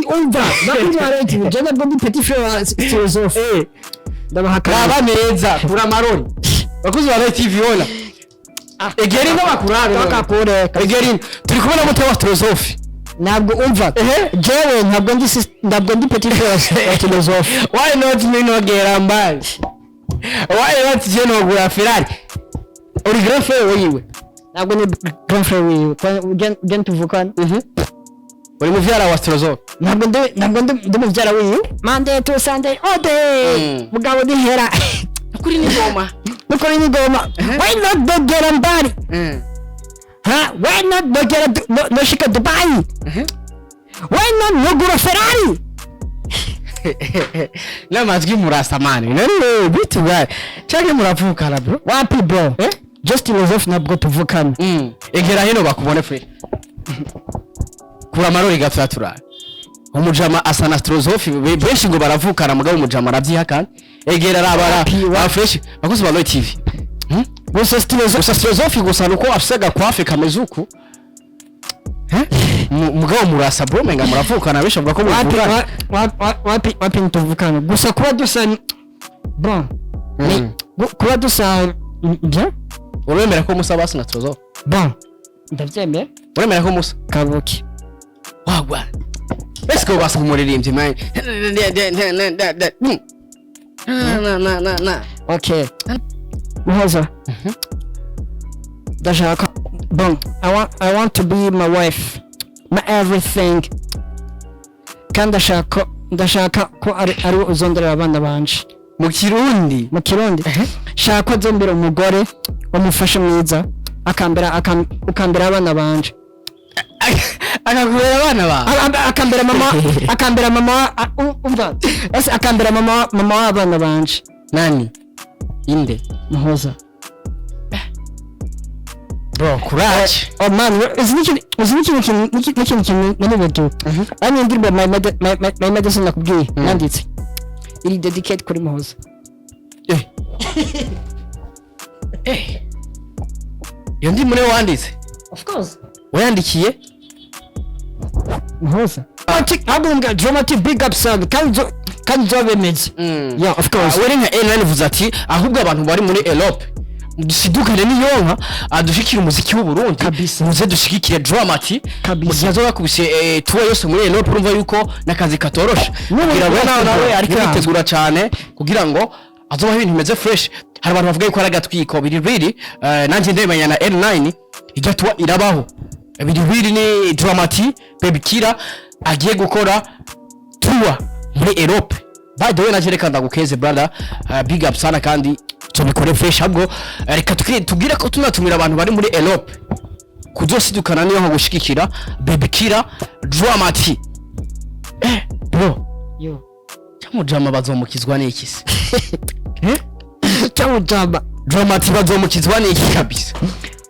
Umva, bakunzi ba Royal TV, je ntabwo ndi petit frère wa Philosophe. Ndabahakana. Raba neza, kura amarori. Bakunzi ba Royal TV, ona egera ino bakurabe none. Kakure. Egera ino, turi kubona muto wa Philosophe. Ntabwo, umva, jewe ntabwo ndi ntabwo ndi petit frère wa Philosophe. Why not me nogera mbali? Why not je nogura Ferrari? Uri grand frère wiwe? Ntabwo ni grand frère wiwe, kwa ujya tuvukana. Uri muvyara wa Philosophe? Ntabwo ndi muvyara wiwe. Monday to Sunday all day. Mugabo nihera. Kuri ni ngoma. Nukuri ni ngoma. Why not nogera mbali? Ha, why not nogera noshika Dubai? Why not nogura Ferrari? N'amajwi murasa mani, none bitu gaye canke muravukana, bro? Wapi, bro. Eh? Just Philosophe ntabwo tuvukana. Egera hino bakubone frère, kura amarori gato turabe. Umujama asa na Philosophe, benshi ngo baravukana, mugabo umujama aravyihakana. Egera, raba. Wapi, ra wapi. Fresh, bakunzi ba Royal TV. Gusa Philosophe Gusa Philosophe gusa nuko afise agakwafe kameze uku. Eh? Mugabo murasa, bro, menga muravukana, benshi bavuga ko Wapi. muvukana. Wapi, wapi, ntituvukana. Gusa kuba dusa bon ni kuba dusa bien. Uremera ko musa basi na Philosophe? Bon, ndavyemera. Uremera ko musa? Kabuki. Wagwa. Let's go basi umuririmbyi man. Na na na na. Okay, Muhoza, ndashaka, bon, I want to be my wife, my everything, kandi ndashaka ko ari we uzonderera abana banje. Mu Kirundi? Mu Kirundi, shaka ko azombera umugore umufasha mwiza, akambera ukambera abana banje. Akakubera abana bawe? Akambera mama, akambera mama umva ese, akambera mama w'abana banje. Nani, inde? Muhoza. Bro, courage. Oh man, uzi n'ikintu nanibagiwe? Ari indirimbo My Medicine nakubwiye nanditse, iri dedicate kuri Muhoza. Eh eh, iyo ndi muri wanditse? Of course. Wayandikiye? Muhoza. Ahubwo mbwa Dramatic, big up son, kandi zo bemeze. Yeah, of course. We nka N9 vuze ati ahubwo abantu bari muri Europe dusidukane niyonka adushikira umuziki w'u Burundi. Kabisa. Muze dushigikire Dramati. Kabisa. Mugihe azoba yakubise tour yose muri Europe, urumva yuko n'akazi katoroshe kugira ngo nawe ariko yitegura cyane kugira ngo azobaho ibintu bimeze fresh. Hari abantu bavuga yuko ari agatwiko biri biri, nanjye ndemenya na L9 ijya tour irabaho biri biri. Ni Dramati Baby Killer agiye gukora tour muri Europe. By the way, naje reka ndagukeze, brother, big up sana, kandi tubikore fresh. Ahubwo reka tubwire ko tunatumira abantu bari muri Europe kuzosidukana niyo nko gushigikira Baby Killer Dramati. Bro. Yo. Cyamujama bazomukizwa n'iki se? Cyangwa jamba. Dramati bazomukizwa n'iki kabisa?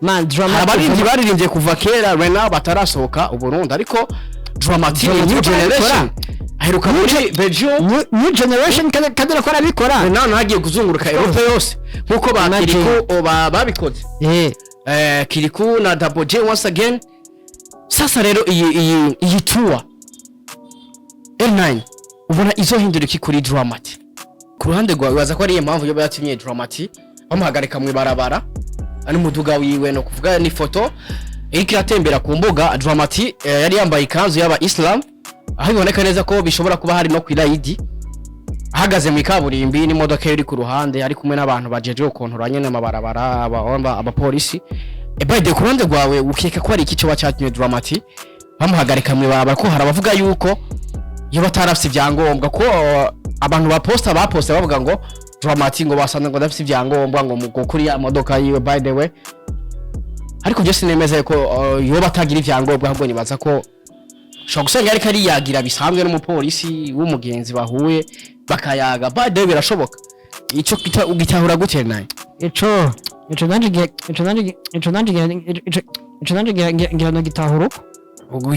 Man, Hari Dramatic. abaririmbyi baririmbye kuva kera right batarasohoka Uburundi, ariko Dramati ni new Dramati generation, aheruka muri Belgium. New generation, kandi arakora, abikora. Nawe hagiye kuzunguruka Europe yose nkuko ba Imagine. Kirikou babikoze. Kirikou na Double J once again. Sasa rero iyi tour, L9, ubona izohindura iki kuri Dramati? Ku ruhande rwawe, waza ko ari iyo mpamvu yoba yatumye Dramati bamuhagarika mu ibarabara n'umuduga wiwe? No kuvuga ni foto iriko iratembera ku mbuga. Dramati yari yambaye ikanzu y'aba Islam, aho biboneka neza ko bishobora kuba hari no ku Irayidi, ahagaze mu ikaburimbi n'imodoka ye iri ku ruhande, ari kumwe n'abantu bajejwe gukontorora nyene amabarabara, abapolisi. By the way, ku ruhande rwawe ukeka ko hari iki coba catumye Dramati bamuhagarika mu ibarabara? Ko hari abavuga yuko iyo batarafise ibyangombwa, ko abantu baposta baposta bavuga ngo Dramati ngo basanze ngo adafise ibyangombwa ngo mu kuri ya modoka yiwe. By the way, ariko byo sinemeza yuko yoba atagira ibyangombwa, ahubwo nibaza ko ushobora gusanga ariko ariyagira bisanzwe n'umupolisi w'umugenzi bahuye bakayaga. By the way, birashoboka. Ico ugitahura gute naye? Ico nanje ngira no gitahura uko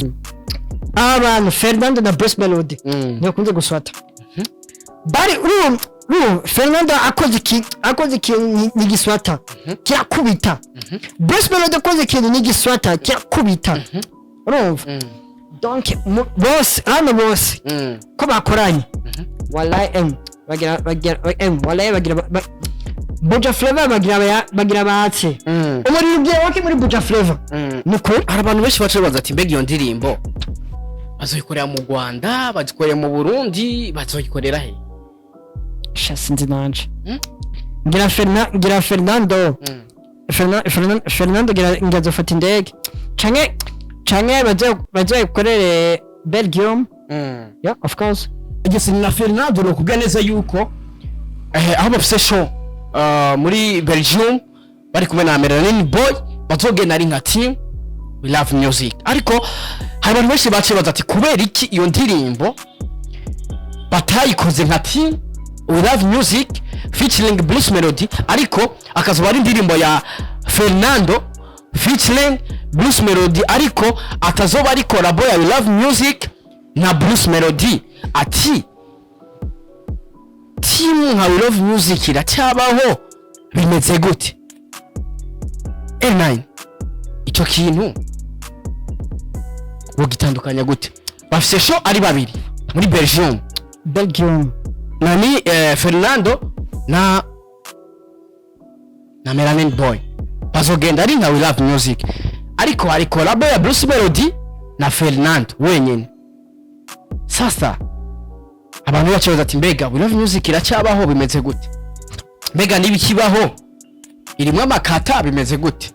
abantu Fernando na Bruce Melody ntibakunze guswata bari uru Fernando akoze ikintu ni giswata kirakubita. Bruce Melody akoze ikintu ni giswata kirakubita. Urumva? Donc bose hano bose ko bakoranye, wallahi bagira wallahi bagira Buja Flavor bagira batse umuriro ugiye wake muri Buja Flavor. Ni kuri. Hari abantu benshi baca babaza ati: "Mbega iyo ndirimbo bazoyikorera mu Rwanda, bazikorera mu Burundi, bazoyikorera he?" Sha, sinzi nanje. Ngira Fernando Fernando ngira azofata indege canke bazoyikorere Belgium. Yeah, of course. Yes, na Fernando nokubwira neza yuko aho bafise show muri Belgium bari kumwe na Melanin Boy, bazogenda ari nka team We Love Music. Ariko hari abantu benshi baciye baza ati: "Kubera iki iyo ndirimbo batayikoze nka team We Love Music featuring Bruce Melody, ariko akazoba ari indirimbo ya Fernando featuring Bruce Melody, ariko atazoba ari collabo ya We Love Music na Bruce Melody?" Ati: "Team nka We Love Music iracyabaho? Bimeze gute?" L9, icyo kintu wogitandukanya gute? Bafise show ari babiri muri Belgium. Belgium. Nani, Fernando na Melanin Boy bazogenda ari nka We Love Music, ariko hari collabo ya Bruce Melody na Fernando wenyine. Sasa abantu bakibaza ati: "Mbega We Love Music iracyabaho? Bimeze gute? Mbega niba ikibaho irimwo amakata, bimeze gute?"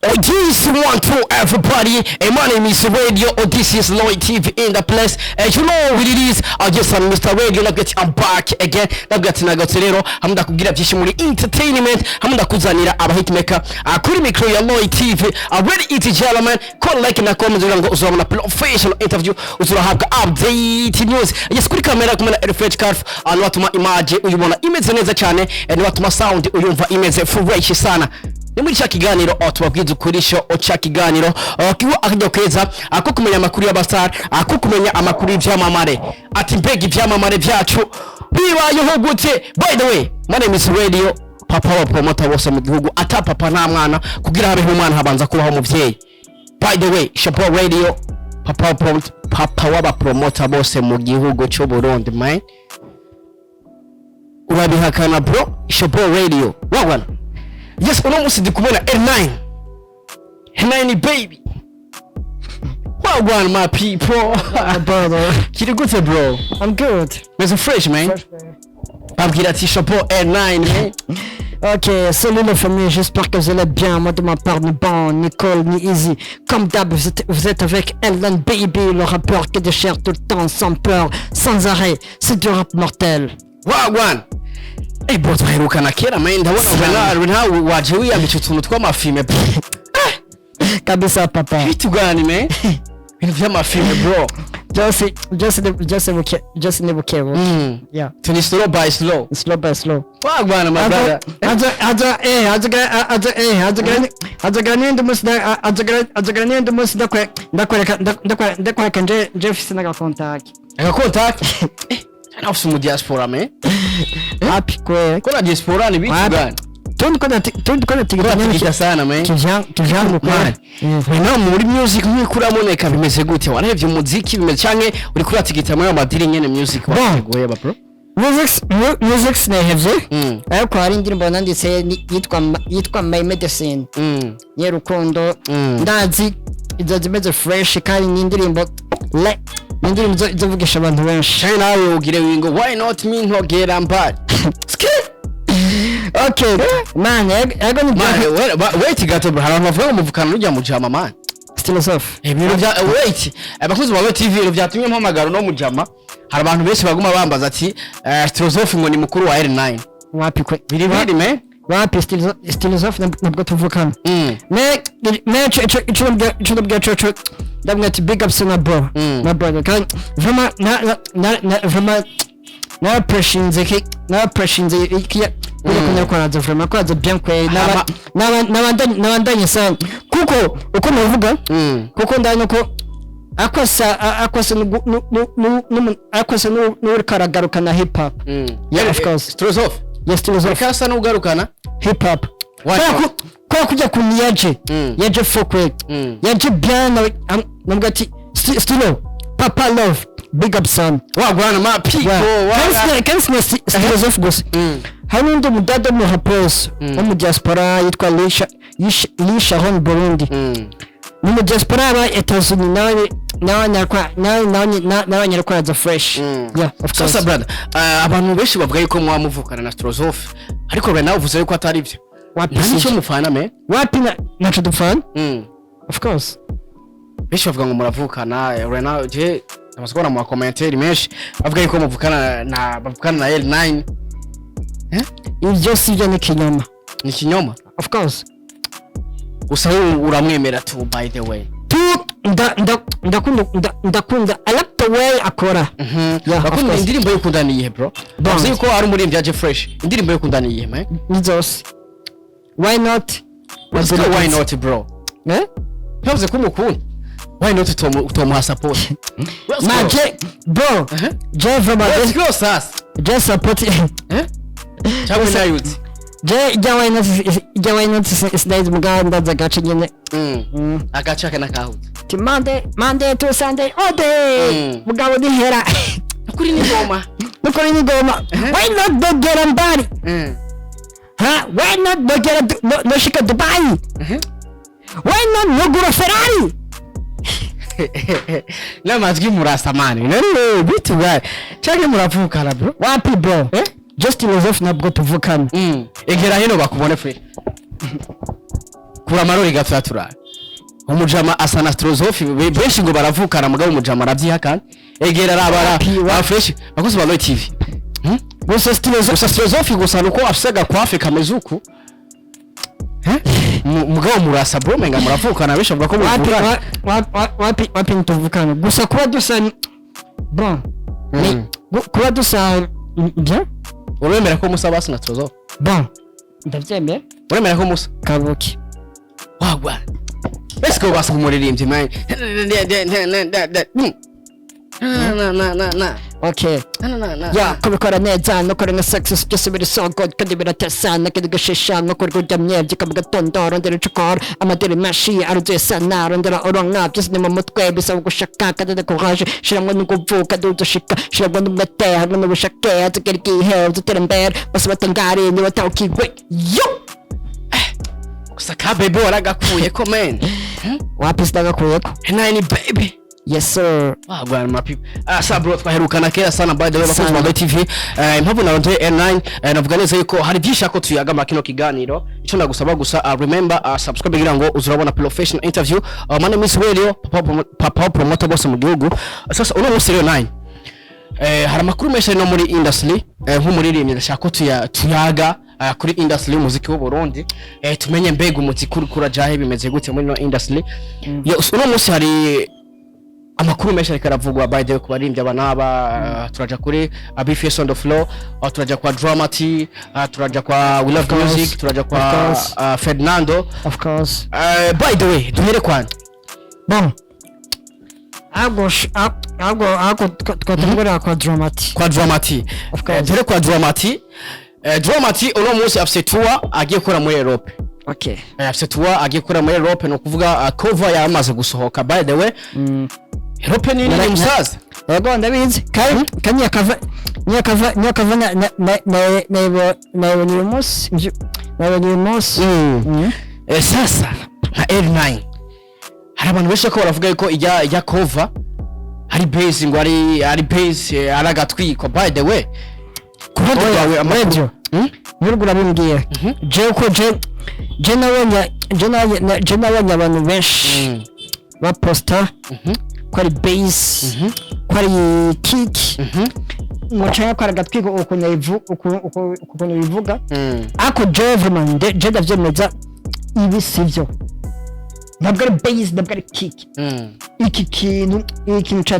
Oh yes, one, two, everybody. And my name is Radio. Oh, this is Lloyd TV in the place. And you know what it is. I just am Mr. Radio. Nabwo I'm back again. Nabwo ati nagarutse rero hamwe ndakubwira byinshi muri entertainment, hamwe ndakuzanira aba hitmaker kuri micro ya Lloyd TV. Ready it, gentlemen. Call, like na comment kugira ngo uzabona professional interview, uzurahabwa update news. Yes, kuri kamera kumwe na LFH Carf. Watuma image uyibona imeze neza cyane, niwatuma sound uyumva imeze fresh sana. Ni muri cya kiganiro aho tubabwiza ukuri show, cya kiganiro kiwa akajya keza ako kumenya amakuru y'abastar, ako kumenya amakuru y'ivyamamare, ati: "Mbega ivyamamare byacu bibayeho gute?" By the way, my name is Radio, papa wa promoter bose mu gihugu. Ata papa nta mwana, kugira habeho umwana habanza kubaho umuvyeyi. By the way, Chapeau Radio, papa w'aba promoter bose mu gihugu cy'u Burundi. Man, urabihakana bro? Chapeau Radio, wagwan. Yes, uno munsi ndi kumwe na L9, L9 baby. Wagwan, my people. Brother. Kiri gute, bro? I'm good. Meze fresh, man. Babwira ati Chapeau L9, man. Ok, salut les familles, j'espère que vous allez bien. Moi de ma part, ni bon, Nicole, ni Easy. Comme d'hab, vous êtes avec Ellen Baby, le rappeur qui déchire tout le temps, sans peur, sans arrêt. C'est du rap mortel. Wagwan. Eh bro, twaherukana kera, man. Ndabona nawe waje wiyambitse utuntu tw'amafime, bro. Kabisa, papa. Bitugani, man, ibintu vy'amafime, bro. Byose, byose, byose buke, byose ni buke buke. Yeah. Tuni slow by slow. Slow by slow. Wagwan, my brother. Azo, eh, azo, azo, eh, azo, azo, n'indi munsi ndakwereka nje mfise n'agakontaki. Agakontaki? Eh, nawe ufise umu diaspora, man. Happy kwe. Ko na diaspora ni bitugani. Tundi ko natigita. Tigita sana, man. Kivyangu kwe. Man, we muri music nk'uko uraboneka, bimeze gute? Warahevye umuziki, bimeze canke uriko uratigita muri ayo madiri nyene music? Bon. Wateguye ba, bro? Music sinahevye, ariko hari indirimbo nanditse yitwa My Medicine yerukundo. Ndazi izo zimeze fresh, kandi ni indirimbo izovugisha abantu benshi. Canke nawe ugire wingo, why not me, ntogera mbali? Okay man, ego ni Man, wait gato bro, hari abantu bavuga ngo muvukana n'urya mujama, man. Philosophe. Ibintu bya, wait, abakunzi ba TV, ibintu byatumye mpamagara no mujama, hari abantu benshi baguma bambaza ati Philosophe ngo ni mukuru wa L9. Wapi kwe. Biri biri, man. Wapi, Philosophe nabwo tuvukana. Me ico nabwiye, ico Ndamubwira ati: "Big up sana, bro." My brother, kandi vraiment na vraiment narapreshinze ki narapreshinze iki kujya kunya kwaraza, vraiment kwaraza bien kwe. Nabandanye sana kuko uko navuga, kuko ndabona ko akosa akosa n'uriko aragarukana hip hop. Yeah, of course. Strozoff. Yes, Strozoff. Kasa n'ugarukana hip hop. Why Kubera not? Kubera kujya kuntu yaje, yaje fokwe, yaje bien nawe, navuga ati: "Stilo Papa Love, big up son." Wagwana ma people. Kandi sina Strozoff gusa, hari n'undi mudada mu rapose wo mu diaspora yitwa Lisha Lisha Hon Burundi, ni mu diaspora aba Etats-Unis, nawe nyarwa nawe nawe nyarwa fresh. Yeah, of course. Sasa brother, abantu benshi bavuga yuko muba muvukana na Strozoff, ariko rero nawe uvuze yuko atari byo. Wapi. Nta nicyo Sivyo. mufana me. Wapi, naco dupfana. Of course. Benshi bavuga ngo muravukana. Rero nawe je namaze kubona mu ma commentaires menshi bavuga yuko muvukana na bavukana na L9. Ibyo sivyo, ni kinyoma. Ni kinyoma. Of course. Gusa wowe uramwemera tu, by the way. Tu ndakunda, I like the way akora. Yeah, of Bakunda course. indirimbo yo kunda niyihe, bro? Bond. Bavuze yuko ari umuririmbyi yaje fresh. Indirimbo yo kunda niyihe, man? Ni zose, why not? Let's go, why not, bro? Eh? Ntavuze ko umukunda, why not utomuha support? Let's Ma go. je bro, je vraiment Let's go sasa. Je support. Eh, cyangwa nayuzi? Je ijya why not, ijya why not sinayizi, mugabo ndaza agace nyene. Agace aka nakahuze. Ti Monday, Monday to Sunday all day. Mugabo nihera. Kuri ni ngoma. Nukuri ni ngoma. Why not dogera mbali? Ha, why not dogera no shika Dubai? Why not nogura Ferrari? N'amajwi murasa mani none bitu bwaye cyangwa muravukana, bro? Wapi, bro. Eh? Just Joseph ntabwo tuvukana. Egera hino bakubone free, kura amarori gato turara. Umujama asa na Strozoff, benshi ngo baravukana, mugabo umujama aravyihakana. Egera arabara. Wapi, ba fresh bakozi ba Roy TV. Gusa Joseph. Gusa Strozoff gusa nuko afise agakwafe kameze uku. Eh? Mugabo murasa, bro, menga muravukana, benshi bavuga ko Wapi. muvukana. Wapi, wapi, ntituvukana, gusa kuba dusa bon ni kuba dusa bien. Uremera ko musa basi na Strozoff? Bon, ndabyemera. Uremera ko musa? Kabuki. Wagwa, let's go basi umuririmbyi man na na na na. Okay. Na na na. Ya kubikora neza no kora nka success, byose biri so good kandi biratesa nakindi gashisha no kuri kuryamye byuka mu gatondo, rondera icukora amadeni menshi aruzuye sana, rondera uronka byose ni mu mutwe, bisaba gushaka kandi na courage, shiramwo n'inguvu kandi uzoshika, shiramwo n'umwete hamwe n'ubushake, tugera igihe uzotera imbere bose batangare niba atawukigwe yo. Gusa ka baby waragakuye ko, man. Wapi, sinagakuyeko. Nine baby. Yes sir. Wagwana my people. Ah sa bro, twaherukana kera sana, by the way bakozi Sana. ba TV. Impamvu narondeye N9, navuga neza yuko hari byinshi ako tuyaga muri kino kiganiro. Icyo ndagusaba gusa, remember, subscribe kugira ngo uzurabona professional interview. My name is Radio Papa, Papa promoter bose mu gihugu. Sasa uno munsi rero 9, hari amakuru menshi ari no muri industry. Nk'umuririmbyi ndashaka ko tuyaga kuri industry y'umuziki w'u Burundi, tumenye mbega umuziki uri kurajahe, bimeze gute muri no industry. Yo, uno munsi hari amakuru menshi ariko aravugwa, by the way, ku baririmbyi aba n'aba. Turaja kuri Bface on the floor, turaja kwa Dramati, turaja kwa We Love Course. Music, turaja Of kwa course. Ferdinando. Of course. By the way, duhere kwani? Bon, ahubwo twatangurira kwa Dramati. Kwa Dramati. Of course. Duhere kwa Dramati. Dramati uno munsi afise tour agiye gukora muri Europe. Okay. Afise tour agiye gukora muri Europe, ni ukuvuga cover yamaze gusohoka. By the way, Europe ni nini, musaza? Yego, ndabizi, kandi nyakava na nayibonye uyu munsi, nayibonye uyu munsi. Sasa nka L9, hari abantu benshi ko baravuga yuko ijya cover hari base, ngo ari base, ari agatwiko. By the way, ku ruhande Oya, rwawe amakuru radio. Nubwo urabimbwira, je uko je nabonye abantu benshi baposta ko ari base, ko ari kick, ngo canke ko ari agatwiko, ukuntu bivuga. Ariko je vraiment je ndavyemeza, ibi sivyo. Ntabwo ari base, ntabwo ari kick. Iki kintu ca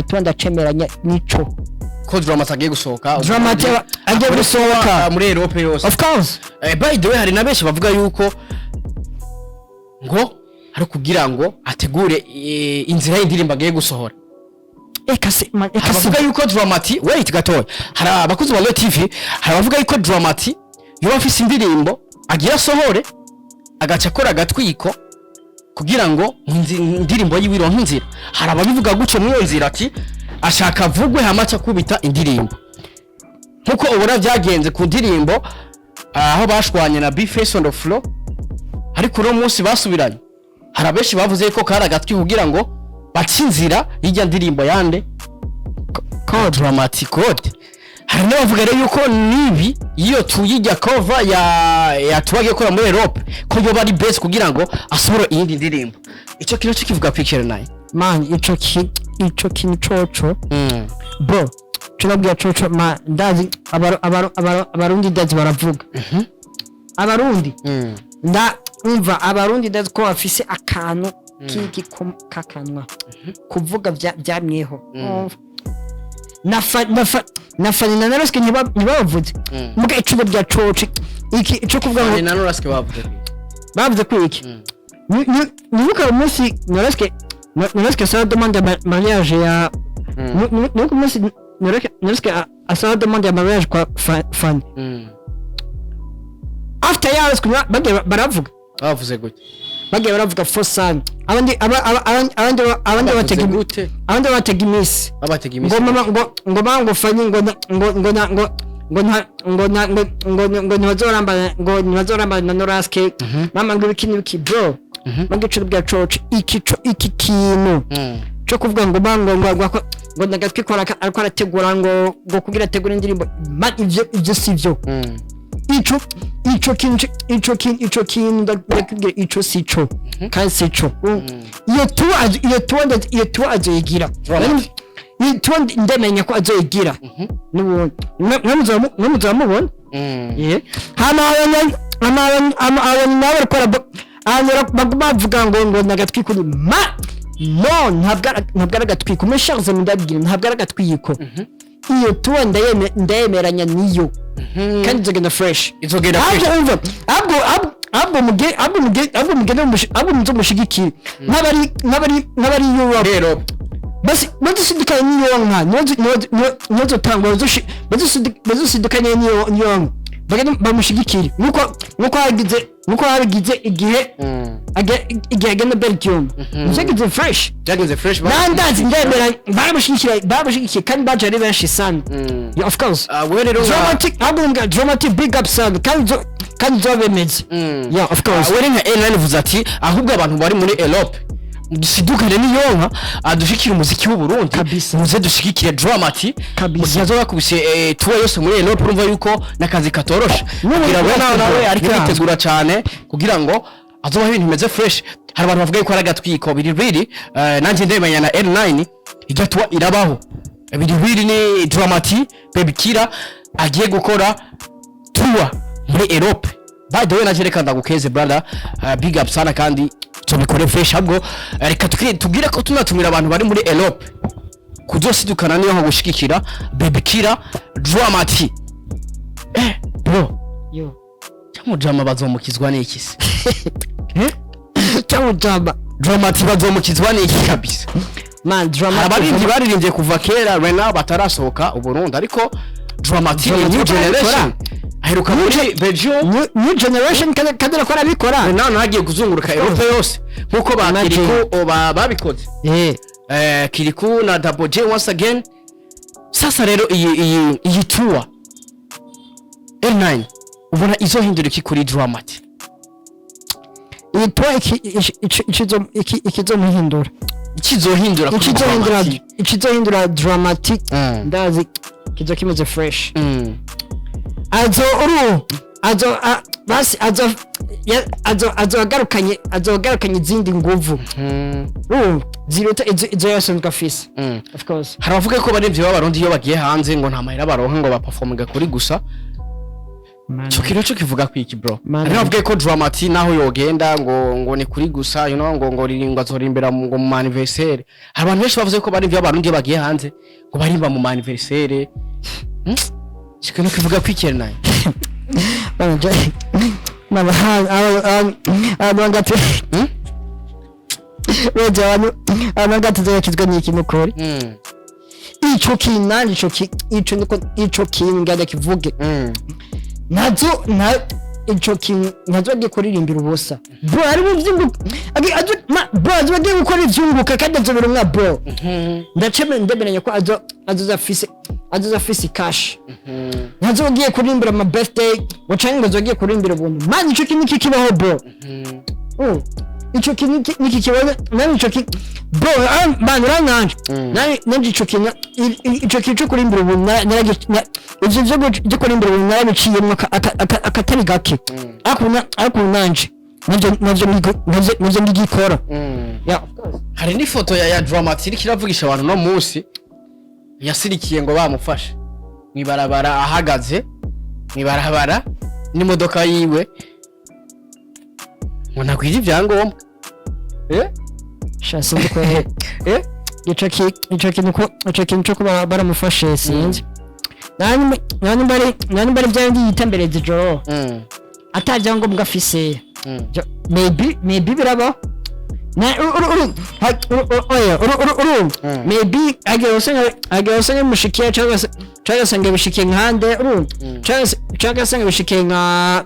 tour ndacemeranya nico. Ko Drama T agiye gusohoka. Drama T agiye gusohoka. Muri Europe yose. Of course. By the way, hari na benshi bavuga yuko ngo ari kugira ngo ategure inzira y'indirimbo agiye gusohora. Eka se man, eka Hari se. abavuga yuko Drama T, wait gatoya, hari abakozi ba Royal TV, hari abavuga yuko Drama T yoba afise indirimbo agiye asohore, agaca akora agatwiko kugira ngo indirimbo yiwe ironke inzira. Hari ababivuga gutyo muri iyo nzira, ati ashaka avugwe hama aca akubita indirimbo, nkuko ubona byagenze ku ndirimbo aho bashwanye na B-Face on the floor, ariko uno munsi basubiranye. Hari abenshi bavuze ko kari agatwi kugira ngo bace inzira y'ijya ndirimbo yande? Code. Drama T Code. Hari n'abavuga rero yuko nibi iyo tuyijya cover ya tubagiye gukora muri Europe, ko yoba ari best kugira ngo asohore iyindi ndirimbo. Ico kintu cyo kivuga picture nayo? Man, ico kintu coco, bro, cyo nabwira coco ma, ndazi Abarundi, ndazi baravuga Abarundi. Nda umva, Abarundi ndazi ko bafise akantu kiki kakanwa kuvuga byamyeho. Umva. Na Fani na Naroske ntibavuze muga icuba bya coci iki ico kuvuga ngo Na Noraske bavuze. Bavuze ko iki nibuka umunsi Noraske asaba demande ya mariage ya nibuka umunsi Noraske asaba demande ya mariage kwa Fani. After years bagiye baravuga. Bavuze gute? Bagiye baravuga for sana abandi abandi Bavuze batega gute? Abandi batega iminsi. Babatega iminsi. Ngo mama, ngo mama, ngo Fanny, ngo na- ngo ngo na ngo ngo nta ngo na ngo ngo ngo ntibazorambana, ngo ntibazorambana na Noraske, mama, ngo ibiki n'ibiki, bro. Ngo iciro bya coci iki co iki kintu cyo kuvuga ngo ba ngo nagatwi ko ariko arategura ngo kugira ategure indirimbo ma, ivyo sivyo. Ico kintu ndakubwira, ico sico kandi sico. Iyo tour azoyigira. Drama. Iyo tour ndemenya ko azoyigira n'ubundi mwe mubona. Yeah. Hama abantu nabo bariko baguma bavuga ngo nagatwiko ni ma, no, ntabwo ari agatwiko. Mes chers amis, ndabwira, ntabwo ari agatwiko. Iyo tour ndayemeranya niyo kandi izogenda fresh. Izogenda fresh. Ahubwo umva, ahubwo mugende ahubwo muzomushigikire nk'abari Europe. Rero Basi bazisidukanye n'iyo nka niyo zotangwa, bazisidukanye n'iyo nka, bagende bamushigikire nkuko hagize igihe igihe agenda Belgium vyagize fresh. Byagenze fresh. Nandazi ndemera, baramushigikiye kandi baje ari benshi sana. Yeah, of course. Ah, we rero Drama T, ahubwo mbwa Drama T, big up sana, kandi zobemeze. Yeah, of course. Ah, we nka N9 vuze ati ahubwo abantu bari muri Europe dusidukane n'iyonka adushikire umuziki w'u Burundi. Kabisa. Muze dushigikire Drama T. Kabisa. Mugihe azoba yakubise tour yose muri Europe, urumva yuko n'akazi katoroshe N'ubu kugira ngo nawe ariko Yeah. yitegura cyane kugira ngo azobaho ibintu bimeze fresh. Hari abantu bavuga yuko ari agatwiko biri biri, nanjye ndemenya na L9 ijya tour irabaho biri biri. Ni Drama T Baby Killer agiye gukora tour muri Europe. By the way, naje reka ndagukeze brother, big up sana, kandi tubikore fresh. Ahubwo reka tubwire ko tunatumira abantu bari muri Europe kuzosidukana niyo nko gushigikira Baby Killer Drama T. Bro. Yo. Cyangwa Drama bazomukizwa n'iki se? Cyangwa Drama. Drama T bazomukizwa n'iki kabisa? Man, Drama Hari abaririmbyi baririmbye kuva kera rena batarasohoka Uburundi, ariko Drama T ni Drama T new generation, aheruka muri Belgium. New generation, kandi arakora, abikora. Nawe hagiye kuzunguruka Europe yose nkuko ba Imagine. Kirikou babikoze. Kirikou na Double J once again. Sasa rero iyi tour, L9, ubona izohindura iki kuri Drama T? Iyi tour ikizomuhindura Ikizohindura kuri ikizohindura Drama T. Ikizohindura Drama T, ndazi kizo kimeze fresh. Azo uru azo basi azo azo agarukanye izindi nguvu uru ziruta izo yasanzwe afise. Of course. Hari abavuga ko abaririmbyi b'Abarundi iyo bagiye hanze ngo nta mahera baronka, ngo baperforminga kuri gusa. Ico kintu cyo kivuga kwiki, bro? Mana. Hari bavuga ko Drama-T naho yogenda ngo ni kuri gusa, ngo riringwa azorimbera ngo mu anniversaire. Hari abantu benshi bavuze ko bari ivyo abarundi iyo bagiye hanze ngo barimba mu anniversaire. Ico kintu kivuga kwiki nayo? Bana je mama abantu bangati weje abantu bangati zakizwa n'iki nukuri? Ico kintu nanje ico niko ico kintu ngada kivuge. Nazo na ico kintu nazo agiye kuririmbira ubusa, bro. Ari mu vyunguka bro, azo agiye gukora ivyunguka kandi azobironka, bro. Ndacemera, ndemeranya ko azo azoza afise cash. Ntazo agiye kuririmbira ama birthday ngo canke ngo azogiye kuririmbira ubuntu. Man, ico kintu kikibaho, bro? Oh, ico kintu nikikibaho nani ico kintu, bro? Man, urankanje nani nanje ico kintu ico kintu cyo kurimbira ubuntu ivyo byo kurimbira ubuntu narabiciyemwo akatari gake, ariko nanje navyo ndigikora. Yeah, of course. Hari n'ifoto ya Drama-T iriko iravugisha abantu no munsi yasirikiye ngo bamufashe mwibarabara, ahagaze mwibarabara n'imodoka yiwe ngo ntakwije ibyangombwa, eh. Sha, sinzi ko he Eh. Ico kintu ko ico kintu cyo kuba baramufashe, sinzi nani bari bya bindi yitembereza ijoro ata byangombwa afise. Maybe birabaho na uru uru ha- uru uru oya uru uru uru maybe agiye usanga bimushikiye cyangwa usanga bishikiye nkande uru cyangwa usanga bishikiye nka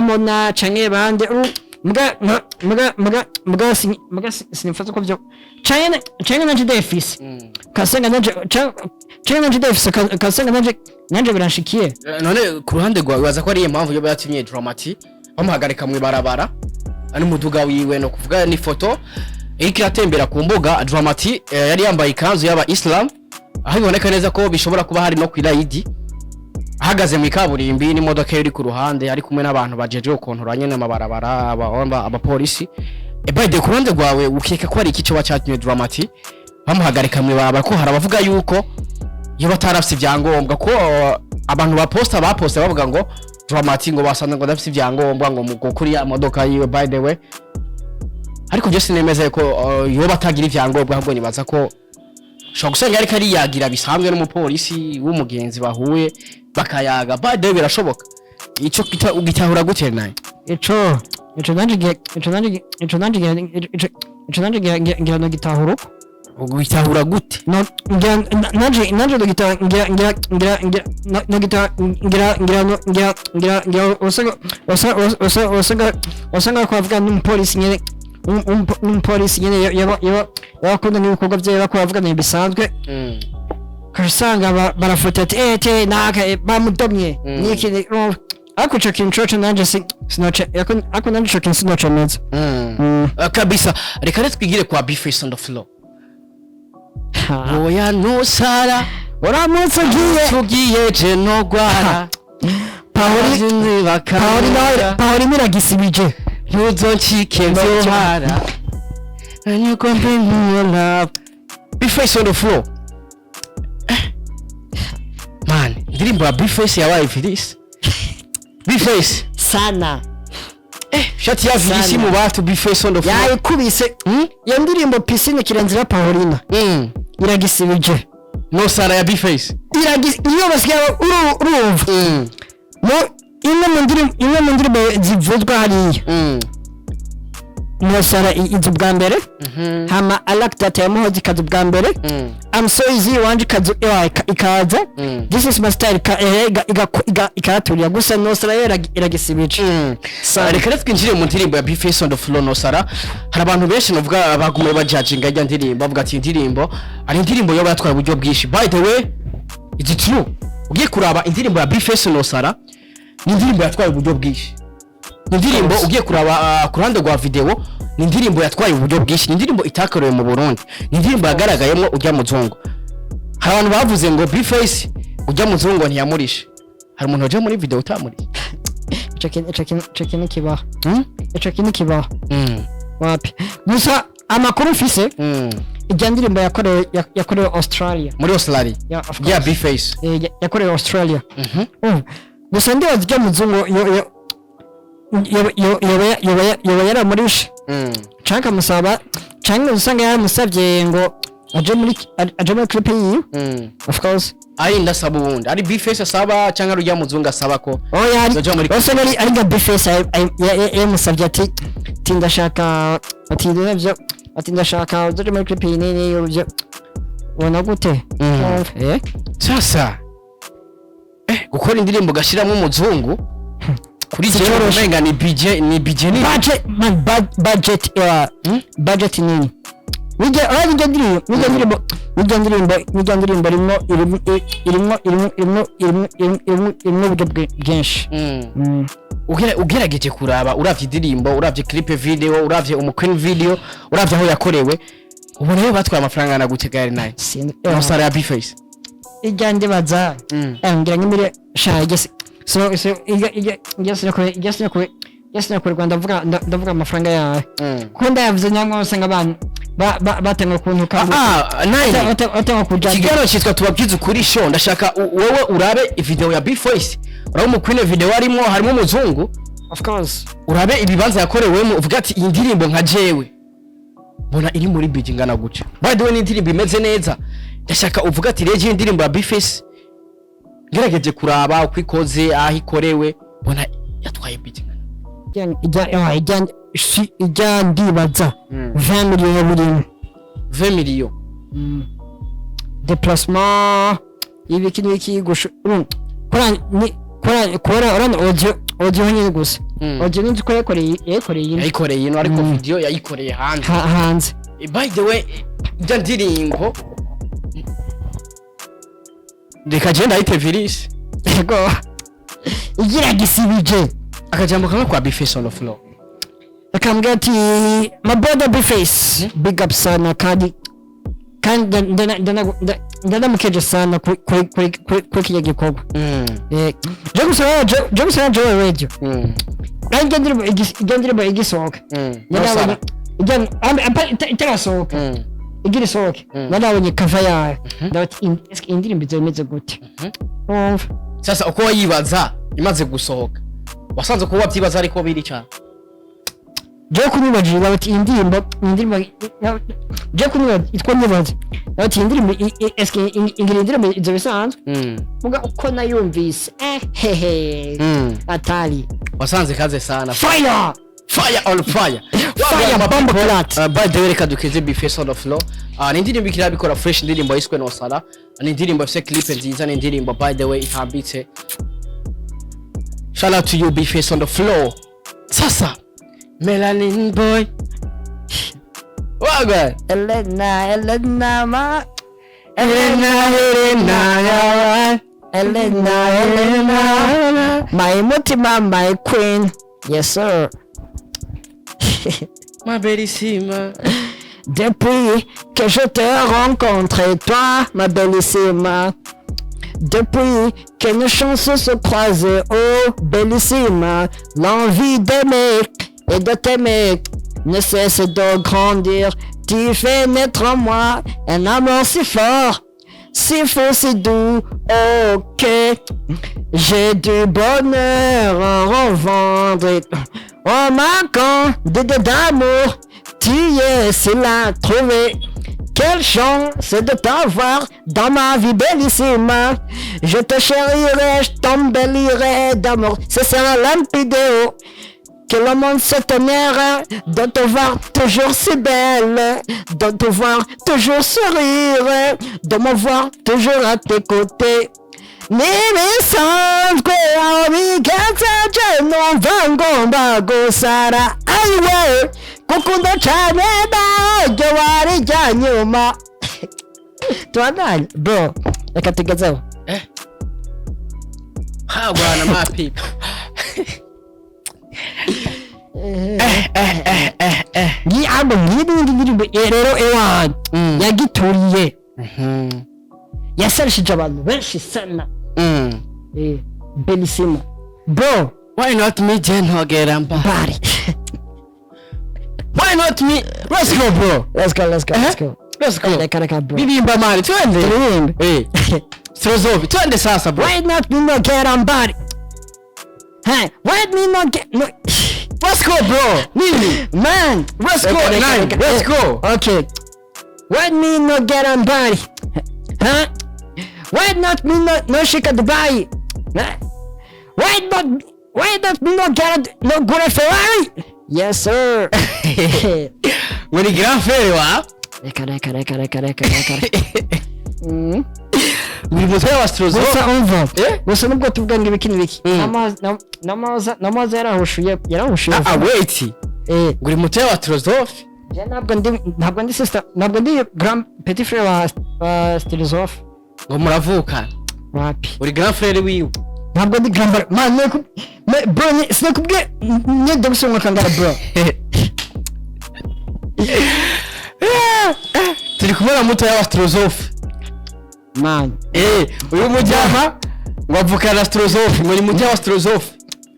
Mona canke bande uru muga sinifata ko byo canke nanje ndayifise kasanga nanje canke nanje ndayifise kasanga nanje biranshikiye. None ku ruhande rwawe waza ko ari iyo mpamvu yoba yatumye Drama-T bamuhagarika mw'ibarabara n'umuduga wiwe? No kuvuga ni foto iriko iratembera ku mbuga. Drama-T yari yambaye ikanzu y'aba Islam, aho biboneka neza ko bishobora kuba hari no kwirayidi, ahagaze mu ikaburimbi n'imodoka ye iri ku ruhande, ari kumwe n'abantu bajejwe gukontorora nyene amabarabara, abapolisi. By the, ku ruhande rwawe ukeka ko ari iki coba catumye Drama-T bamuhagarika mw'ibarabara? Ko hari abavuga yuko iyo batarafise ibyangombwa, ko abantu baposta baposta bavuga ngo Drama-T ngo basanze ngo adafise ibyangombwa ngo mu kuri ya modoka yiwe. By the way, ariko byose nemeza yuko yoba atagira ibyangombwa, ahubwo nibaza ko ushobora gusanga ariko ariyagira bisanzwe n'umupolisi w'umugenzi bahuye bakayaga. By the way, birashoboka. Ico ugitahura gute naye? Ico nanje ngira no gitahura uko. Ugitahura gute? No ngira nanje no gitahura ngira no gitahura ngira no ngira usanga ko avuga n'umupolisi nyene yaba yakunda n'ibikorwa bye yaba avugana bisanzwe, usanga barafata ati te naka bamudomye niki ariko ico kintu coco nanje sinoce ariko nanje ico kintu sinocemeza. Kabisa. Reka rero twigire kwa B-Face on the floor. Oya, nusara. Uramutse ugiye. Tugiye je no gwara. Pahori Pahori nawe Pahori miragisibije. Ntuzoncike vyohara and you can bring me your love. B-Face on the floor. Man, indirimbo ya B-Face yabaye virisi. B-Face sana. Shati ya virisi Sana. mu batu. B-Face on the floor. Yayikubise iyo ndirimbo piscine kirenzira Paulina. Iragisibije. No sara ya B-Face. Iyo basigaye urumva mu imwe mu ndirimbo zivuzwa hariya, Nosara iza ubwa mbere, hama I Like That ya Muhozi ikaza ubwa mbere, I'm So Easy wanje ikaza ikaza, This Is My Style ikahaturira gusa. Nosara yo iragisibije. Sana. Reka rero twinjire mu ndirimbo ya B-Face on the floor, Nosara. Hari abantu benshi novuga bagume bajudginga ijya ndirimbo, bavuga ati indirimbo ari indirimbo yoba yatwaye uburyo bwinshi. By the way, it's true, ugiye kuraba indirimbo ya B-Face Nosara ni indirimbo yatwaye uburyo bwinshi, ni indirimbo ugiye kuraba ku ruhande rwa video ni indirimbo yatwaye uburyo bwinshi, ni indirimbo itakorewe mu Burundi, ni indirimbo yagaragayemo ujya muzungu. Hari abantu bavuze ngo B-Face ujya muzungu ntiyamurishe. Hari umuntu waje muri video utamurishe? Ico kintu kibaho? Hmm? Ico kintu kibaho? Wapi. Gusa amakuru mfise, ijya ndirimbo yakorewe Australia. Muri Australia? Yeah, of Ya course. B-Face. Yakorewe Australia. Gusa ndibaza ibyo muzungu yoba yaramurishe canke akamusaba, canke usanga yaramusavye ngo aje muri clip yiwe. Of course. Ari ndasaba ubundi ari B-Face asaba cyangwa ari ujya muzungu asaba ko Oya, ari Zoja muri usanga ari nka B-Face yamusavye ati ndashaka, ati navyo, ati ndashaka uzoje muri clip iyi nini ivyo ubona gute? Sasa gukora indirimbo gashiramo umuzungu kuri Si jewe coroshe. umenga ni budget ni Budget, man, budget, budget nini. Bijya urazi bijya ndirimbo irimwo uburyo bwinshi. Ugerageje kuraba, uravye indirimbo, uravye clip video, uravye umuqueen video, uravye aho yakorewe, ubona yo batwaye amafaranga na gute gari nayo? Sinzi. Umusara ya B-Face. Ijya ndibaza ngira nk'imire sha ijya so so ijya sinakure ndavuga amafaranga yawe, kuko ndayavuze nyamwa usanga abantu batanga ukuntu Ah, nine. Batanga kuja. Ikiganiro cyitwa Tubabwize Ukuri Show. Ndashaka wowe urabe video ya B-Face, urabe umuqueen video arimo, harimo umuzungu. Of course. Urabe ibibanza yakorewemo, uvuga ati iyi ndirimbo nka jewe mbona iri muri budget ingana gutya. By the way, ni indirimbo imeze neza. Ndashaka uvuga ati rero iyi ndirimbo ya B-Face, ngerageje kuraba uko ikoze, aho ikorewe, mbona yatwaye budget ingana. Ijya ndibaza 20 millions burimo. 20 millions? Déplacement, ibiki n'ibiki, gushu kora ni kora urana audio nyine gusa. Audio nzi ko yakoreye ino. Yayikoreye ino, ariko video yayikoreye hanze. Hanze. By the way, ijya ndirimbo reka je ndayite virus. Yego, igira gisibije. Akajambo kamwe kwa B-Face on the floor. Akambwira ati my brother B-Face, big up sana, kandi ndanamukeje sana kuri kiriya gikorwa. Je gusa je radio kandi ijya ndirimbo igisohoka Nosara. ijya itarasohoka, igira isohoke, narabonye cover yayo, ndabati eske iyi ndirimbo izoba imeze gute? Urumva? Sasa uko wayibaza imaze gusohoka, wasanze ko wabyibaza ariko biri cyane? Je kunyibajije bati iyi ndirimbo, je kunyibaza itwa nyibaza bati iyi ndirimbo eske ingira indirimbo izo bisanzwe, muga uko nayumvise, hehe, atari. Wasanze kaze sana. Fire. Fire on fire. Fire, bomb clat. By the way, reka dukeze B-Face on the floor. Ni indirimbo ikirabikora fresh, indirimbo yiswe Nosara, ni indirimbo ifise clip nziza, ni indirimbo by the way itambitse. Shout out to you, B-Face on the floor. Sasa Melanin Boy, wagwan? Elena, Elena, ma Elena, Elena, yawa. Elena, Elena, my mutima, my queen, yes sir. Ma bellissima. Depuis que je t'ai rencontré, toi, ma bellissima. Depuis que nos chances se croisent, oh, bellissima. L'envie d'aimer et de t'aimer ne cesse de grandir. Tu fais naître en moi un amour si fort, si fou, si doux. Ok, j'ai du bonheur à revendre. Oh, ma candide d'amour, tu es si l'a trouvé. Quelle chance de t'avoir dans ma vie, bellissima. Je te chérirai, je t'embellirai d'amour. Ce sera limpide. Que le monde s'étonnera de te voir toujours si belle, de te voir toujours sourire, de me voir toujours à tes côtés. N'ibisanzwe aho bigeze, je numva ngomba gusara, ayiwe, gukunda cane naho wari rya nyuma. Tubandanye bro, reka tugezeho. Eh, ha bwana, mapi eh. Ngi album n'ibindi ndirimbo rero ewan yagituriye, yasarishije abantu benshi sana. Bellissima bro. Why not me, je ntogera mba? Bari. Why not me? Let's go, bro. Let's go, let's go, let's go. Let's go. Reka, reka bro. Birimba mani, twende. Turirimbe. Filozofi, twende sasa bro. Why not me no get on body? Hey, why me not get no? Let's go, bro. Nini? Man. Let's go. Reka, reka, Nine. reka. Let's go. Okay. Why me not get on body? Huh? Why not me not no shika Dubai? Huh? Why not me not get a, no go to Ferrari? Yes, sir. Ngo ni grand frère wa Reka, reka, reka, reka, reka, reka. Uri mutwe wa Strozo. Gusa umva. Eh? Gusa nubwo tuvuga ngo ibiki n'ibiki. N'amazi yarahushuye. Ah, wait. Eh. Ngo uri mutwe wa Strozof. Je ntabwo ndi sister, ntabwo ndi grand petit frère wa Stilzoff. Ngo muravukana? Wapi. Uri grand frère wiwe. Ntabwo ndi grand frère man. Bro, sinakubwiye nye ndagusonga kangara, bro. Turi kubona muto wa Strozof. Man. Eh, uyu mujyama ngo avukana na Strozof, ngo ni muto wa Strozof.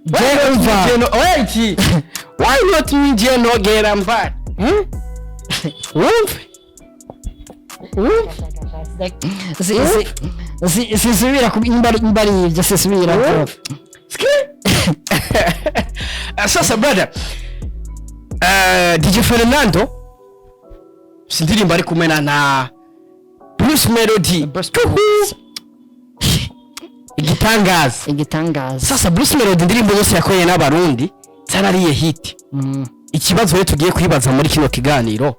Je umva. Wait, why not me je no get mbari? Hmm? Wumve, wumve. Sisubira ku nimba ari ibyo, sisubira, bro. Ski. Sasa brother, DJ Fernando si indirimbo ari kumwe na Bruce Melody. Bruce. Tuhu! Igitangaza. Igitangaza. Sasa Bruce Melody, indirimbo yose yakoranye n'Abarundi zarariye hit. Ikibazo rero tugiye kwibaza muri kino kiganiro,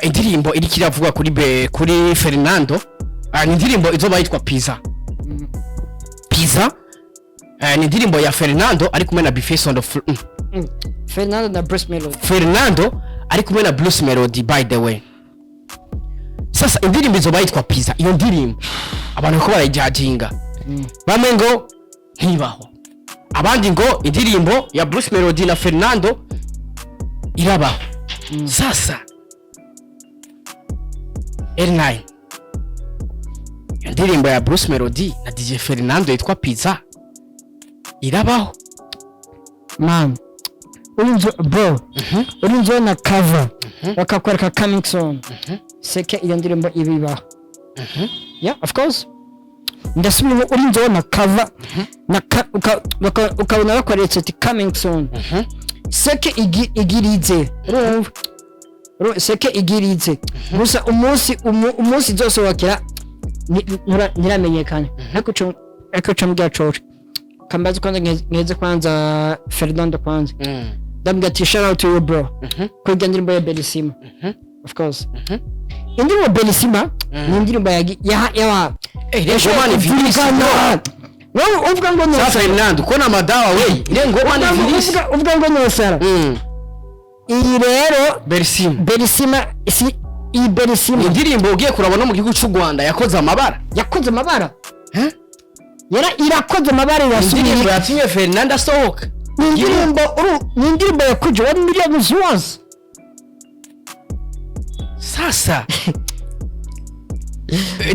indirimbo iriko iravugwa kuri Fernando, ni indirimbo izoba yitwa Pizza. Pizza, ni indirimbo ya Fernando ari kumwe na Bface on the Fernando na Bruce Melody. Fernando ari kumwe na Bruce Melody. By the way, sasa indirimbo izoba yitwa Pizza. Iyo ndirimbo abantu bariko barayijajinga, bamwe ngo ntibaho, abandi ngo indirimbo ya Bruce Melody na Fernando irabaho. Sasa L9, iyo ndirimbo ya Bruce Melody na DJ Fernando yitwa Pizza irabaho? Man, urinzo, bro, urinzo na cover bakakwereka coming soon, seke iyo ndirimbo ibibaho. Yeah, of course. Ndasubira, urinzo na cover na ukabona bakweretse ati coming soon, seke igirize, urumva, seke igirize. Gusa umunsi izosohokera ntiramenyekana, ariko ico mbwira coco, kambaze kwanza, nkeze kwanza Fernando kwanza, ndamubwira ati shout out to you, bro, kuri irya ndirimbo ya Bellissima. Of course, indirimbo Bellissima ni indirimbo ya Eh, ile ngoma ni virisi. Wowe uvuga ngo Sasa Fernando kona madawa we, ile ngoma ni virisi. Uvuga ngo nosara. Iyi rero Bellissima. Bellissima, si iyi Bellissima. Indirimbo ugiye kurabona mu gihugu cy'u Rwanda yakoze amabara. Yakoze amabara. Eh? Yara irakoze amabara, irasubiye. Indirimbo yatumye Fernando asohoka. Ni indirimbo yakuje 1 million views. Sasa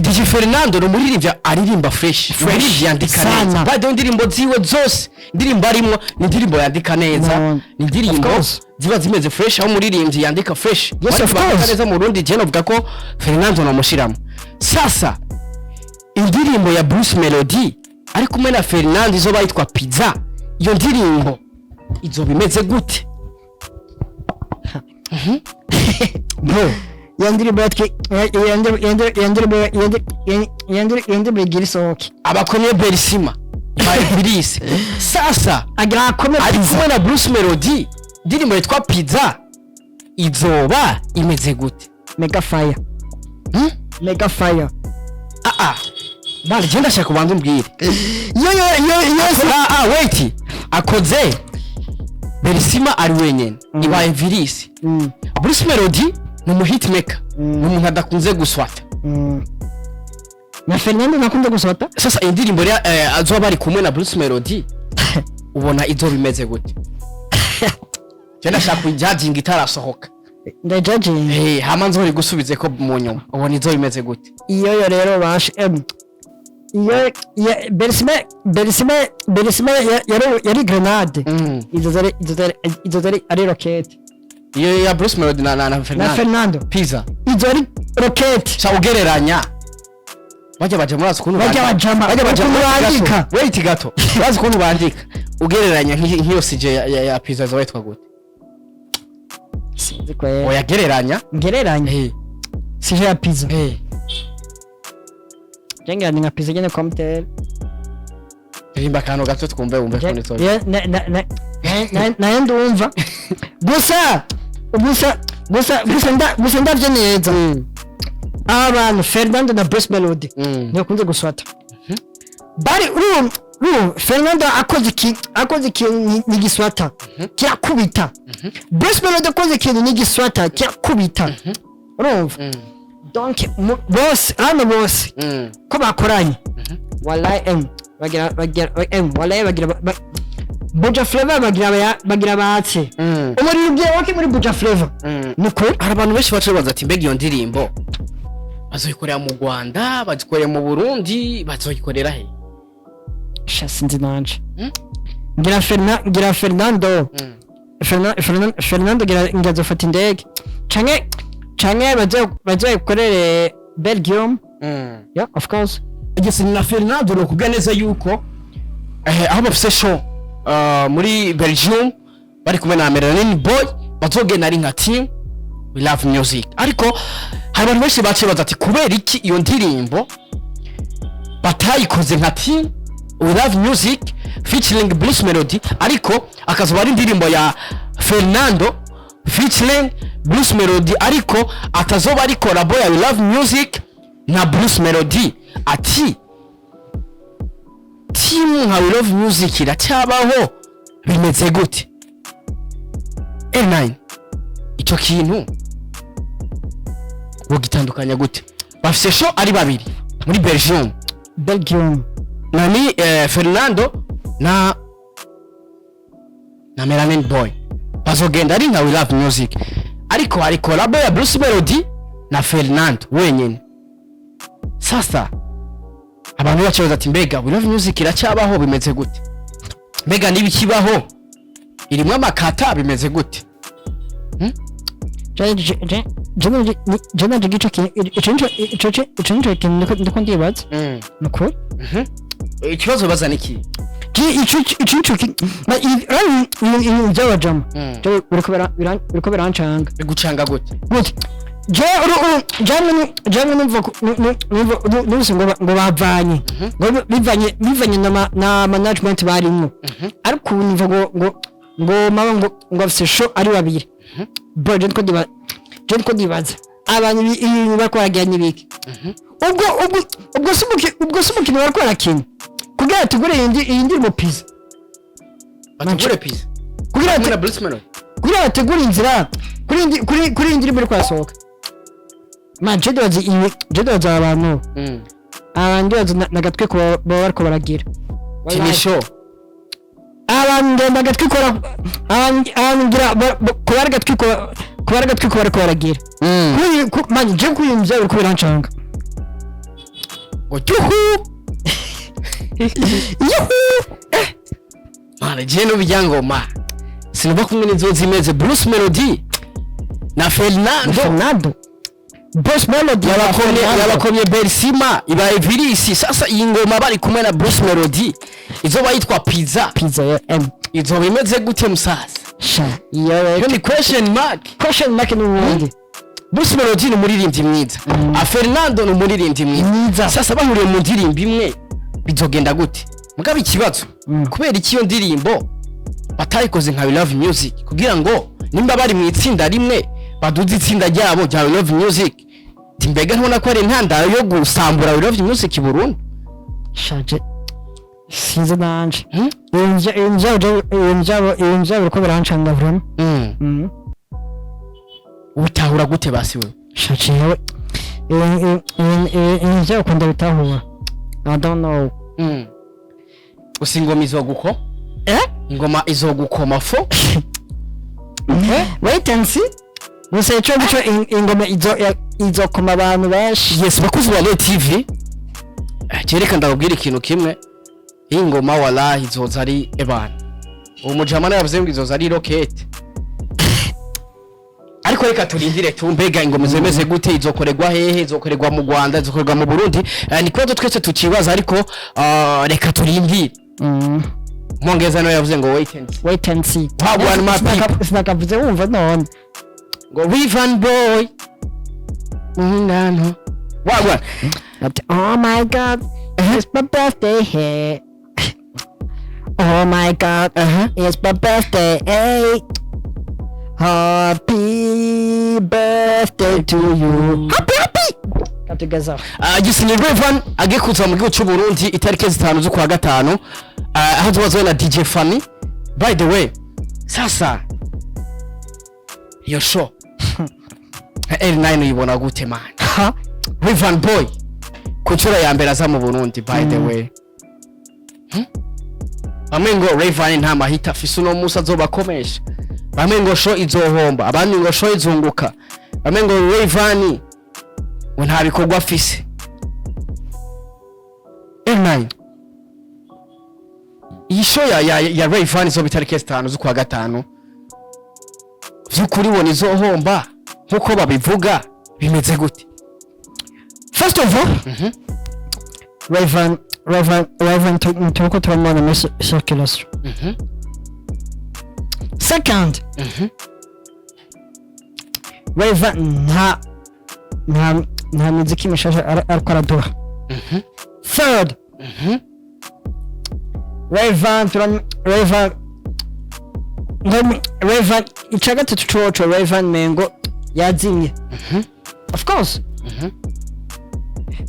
DJ Fernando ni umuririmbyi aririmba fresh, umuririmbyi yandika Sana. neza. By the way, indirimbo ziwe zose, indirimbo arimwo ni indirimbo yandika neza. No. Ni indirimbo Of course. ziba zimeze fresh, aho umuririmbyi yandika fresh. Yes, of Bandika course. neza mu Burundi, je novuga ko Fernando namushiramo. Sasa indirimbo ya Bruce Melody ari kumwe na Fernando izoba yitwa Pizza, iyo ndirimbo izoba imeze gute, bro? Iyo ndirimbo yatwi iyo ndirimbo igira isohoke. Abakomye Berisima by Brice. Sasa agira akome. Ari kumwe na Bruce Melody, indirimbo yitwa Pizza izoba imeze gute? Mega fire. Hmm? Mega fire. Ah ah, bale, je ndashaka kubanza umbwire. Yo yo yo yo. Ah ah, wait, akoze Berisima ari wenyene, ibaye virisi. Bruce Melody ni umu hitmaker, ni umuntu adakunze guswata. Na Fernando nakunze gusota. Sasa indirimbo rero azoba ari kumwe na Bruce Melody, ubona izoba imeze gute? Je ndashaka kuyijajinga itarasohoka. Ndajudging. Eh, hama nzori gusubize ko mu nyuma, ubona izoba imeze gute? Iyo yo rero bashe iyo ya Berisima yari grenade. Izo zari ari rocket. Iyo ya Bruce Melody na Na Fernando. Fernando. Pizza. Izo ari rocket. Sa ugereranya bajya baja, murazi ukuntu Bajya bandika. bajama. Bajya bajama. Ukuntu bandika. Wait gato, urazi ukuntu bandika? Ugereranya nk'iyo sujet ya Pizza izoba yitwa gute? Sinzi ko eh. Oya, gereranya. Ngereranya sujet ya Pizza? Eh. Jenga ni nka Pizza nyene komtel. Ririmba akantu gato twumve, wumve ko nitso. Nayo ndumva gusa gusa gusa gusa gusa ndavye neza, abantu Fernando na Bruce Melody ntibakunze guswata. Bari uru Fernando akoze ikintu nigiswata kirakubita. Bruce Melody akoze ikintu nigiswata kirakubita, urumva? Donc bose hano, bose ko bakoranye, wallahi bagira wallahi bagira Buja Flavor bagira bagira batse umuriro ugiye wake muri Buja Flavor. Ni ukuri. Hari abantu benshi baca bibaza ati: mbega iyo ndirimbo bazoyikorera mu Rwanda, bazikorera mu Burundi, bazoyikorera he? Sha, sinzi nanje. Hmm? Ngira Fernando Fernando ngira azofata indege canke bazoyikorere Belgium. Yeah, of course. Yes, na Fernando nokubwira neza yuko aho bafise show muri Belgium bari kumwe na Melanin Boy, bazogenda ari nka team We Love Music. Ariko hari abantu benshi baciye baza ati: kubera iki iyo ndirimbo batayikoze nka team We Love Music featuring Bruce Melody, ariko akazoba ari indirimbo ya Fernando featuring Bruce Melody, ariko atazoba ari collabo ya We Love Music na Bruce Melody? Ati: team nka We Love Music iracyabaho, bimeze gute? L9, icyo kintu wogitandukanya gute? Bafise show ari babiri muri Belgium. Belgium. Nani, Fernando na Melanin Boy bazogenda ari nka We Love Music, ariko hari collabo ya Bruce Melody na Fernando wenyine. Sasa abantu bakibaza ati: mbega We Love Music iracyabaho, bimeze gute? Mbega niba ikibaho irimwo amakata, bimeze gute? Je nanje gico ico nico kintu ndiko ndibaza, ni ukuri. Ikibazo baza niki? Ico nico ibintu by'abajama biriko birancanga. Bigucanga gute? Gute? Je uru uru jamwe jamwe numva numvise ngo bavanye, ngo bivanye na management barimwo, ariko ubu numva ngo mama ngo afise show ari babiri. Bro, je ndiko ndibaza abantu ibintu bariko baragira n'ibiki. Ubwo si umukino bariko barakina kugira tugure iyi ndirimbo Pizza. Bategure Pizza. Kugira Hamwe na Bruce Melody. Kugira bategure inzira kuri iyi ndirimbo iri kwasohoka. Man, je ndibaza ibi, je ndibaza abantu abantu ndibaza nagatwe ko baba bariko baragira. Tini show. Abantu ndenda agatwi ko abantu ngira kuba ari agatwi kuba ari agatwi ko bariko baragira. Man, je kuri iyi nzu biriko birancanga. Ngo juhu. Yuhu. Mana, je n'ubijyangoma sinumva kumwe n'inzu zimeze Bruce Melody na Fernando. Fernando, Bruce Melody. Yabakomye. Fernando. Yabakomye Bersima ibaye virisi. Sasa iyi ngoma bari kumwe na Bruce Melody izoba yitwa Pizza. Pizza ya M. Izoba imeze gute, musaza? Sha, iyo Iyo ni question mark. Question mark n'ubundi. Bruce Melody ni umuririmbyi mwiza, a Fernando ni umuririmbyi mwiza. Mwiza. Sasa bahuriye mu ndirimbo imwe bizogenda gute? Mugabo ikibazo, kubera iki iyo ndirimbo batayikoze nka We Love Music, kugira ngo nimba bari mu itsinda rimwe baduze itsinda ryabo rya We Love Music? Ati mbega ntubona ko ari intandaro yo gusambura We Love Music i Burundi? Shaje, sinzi nanje. Hmm? Ibintu byabo biriko birancanga vraiment. Utahura gute basi wewe? Shaje, yewe, ibintu byabo ukunda bitahura, I don't know. Gusa ingoma izoguko Eh. ingoma izogukoma fo. Wait and see. Gusa ico gico ingoma izokoma abantu benshi. Yes, bakuzi ba Royal TV, kereka ndababwira ikintu kimwe: iyi ngoma wallahi izoza ari ebana. Uwo mujama yavuze ngo izoza ari rocket, ariko reka turindire tu. Mbega ingoma zemeze gute? Izokorerwa hehe? Izokorerwa mu Rwanda, izokorerwa mu Burundi? Ni kibazo twese tukibaza, ariko reka turindire. Umwongereza niwe yavuze ngo "Wait and see." Wait and see. Wagwan, my people. Sinakavuze wumva none. Ngo Rayvanny boy nano wagwan. Ati, "Oh my God, it's my birthday here. Oh my God, it's my birthday, hey. Happy birthday to you. Happy, happy." Katugezaho. Gisinye Rayvanny agiye kuza mu gihugu cy'u Burundi itariki 5 z'ukwa gatanu, aho tubazowe na DJ Fanny. By the way, sasa iyo show L9 uyibona gute, man? Ha. Rayvanny boy ku nshuro ya mbere aza mu Burundi, by the way. Bamwe ngo Rayvanny nta mahita afise uno munsi azobakomesha, bamwe ngo show izohomba, abandi ngo show izunguka, bamwe ngo Rayvanny ngo nta bikorwa afise. L9, iyi show ya Rayvanny izoba itariki 5 z'ukwa gatanu, vy'ukuri ubona izohomba nkuko babivuga? Bimeze gute? First of all, Rayvanny turiko turamubona muri circulation. Second, Rayvanny nta miziki mishasha ariko araduha. Third, Rayvanny turam Rayvanny Rayvanny, ica gatatu coco, Rayvanny mengo yazimye. Of course,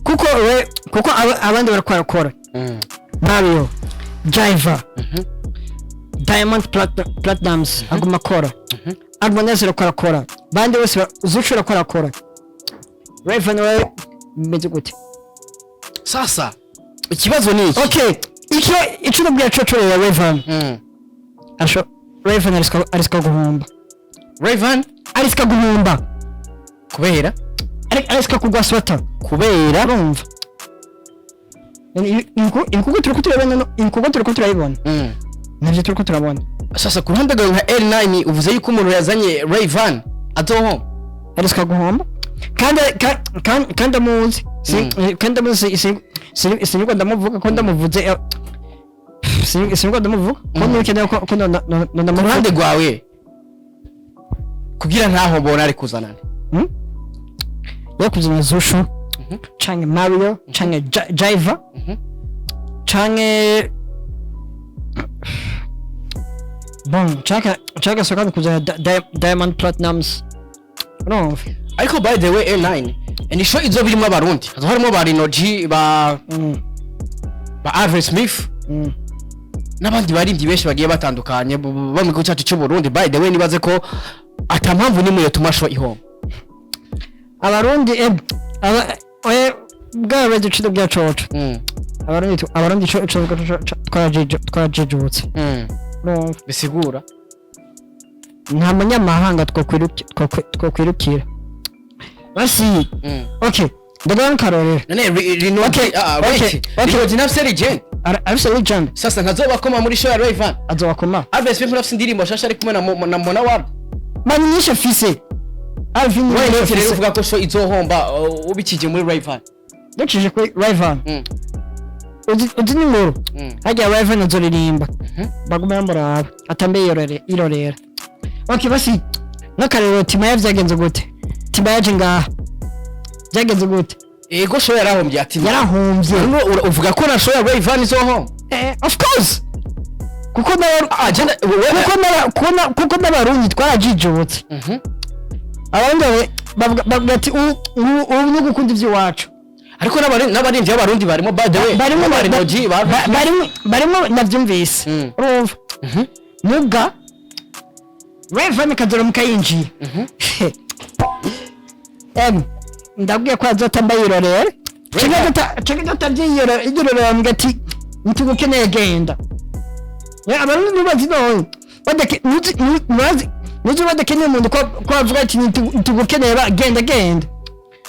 kuko kuko abandi bariko barakora, Mario Jiver, Diamond Platnumz aguma akora, Harmonize ariko arakora, bandi bose Zuchu ariko arakora. Rayvanny we bimeze gute? Sasa ikibazo ni iki? Okay, icyo icyo nabwira coco ya Rayvanny, asho Rayvanny arisika guhomba. Rayvanny Arisika guhomba. Kubera? Arisika kugwa swata. Kubera? Urumva ibikorwa turiko turabona ibikorwa turiko turabibona, navyo turiko turabona. Sasa ku ruhande rwawe nka L9, uvuze yuko umuntu yazanye Rayvanny azohomba. Arisika guhomba kandi kandi amuzi. Kandi amuzi, sinigwa ndamuvuga ko ndamuvuze, sinigwa ndamuvuga ko nukeneye ko Ku ndamuvuga. ruhande rwawe, kugira ntahombona, ari kuzanana? Yo kuzana Zuchu canke Mario canke Jaiva canke bon canke soka kuzana Diamond Platnumz, urumva. Ariko by the way, L9, ni show izoba irimo Abarundi, hazoba harimo ba Rino G, ba ba Alvin Smith n'abandi baririmbyi benshi bagiye batandukanye bo mu gihugu cyacu cy'u Burundi. By the way, nibaze ko ata mpamvu nimwe yotuma show ihomba. Abarundi aba bwa duciro bya coco, Abarundi ico twarajijutse, urumva. Bisigura? Nta munyamahanga twokwirukira basi. Okay, ndaguha nk'akarorero. None Rino Okay, ah, okay, wait. okay. Rino G nafise legend. Arafise legend. Sasa ntazobakoma muri show ya Rayvanny? Azobakoma. Alvin Smith nafise indirimbo shasha ari kumwe na Mona Ward. Mani nyinshi afise Alvin. Why Nyinshi not? Rero afise. uvuga ko show izohomba ubikije muri Rayvanny? Ducije kuri Rayvanny, uzi n'inkuru harya Rayvanny azoririmba, bagume bamuraba atambe irorera. Okay, basi n'akarorero, Timaya vyagenze gute? Timaya yaje ngaha, vyagenze gute? Ego, show yarahombye ati. Yarahombye. Hano uvuga ko na show ya Rayvanny izohomba? Of course, kuko n'aba Ah, jenda wewe. Kuko n'Abarundi twarajijutse. Abarundi bavuga ati ubu ni ugukunda ivy'iwacu. Ariko n'abaririmbyi b'Abarundi barimo, by the way. Barimo. Ba Rino G, ba Barimo, navyumvise. Urumva, muga Rayvanny kazoramuka yinjiye, ndabwiye ko azotamba yirorera canke azotavyiyirorera mbwa ati ntitugukeneye, genda. Ya, Abarundi ntubazi none nuzi badakeneye umuntu ko bavuga ati ntitugukeneye, genda genda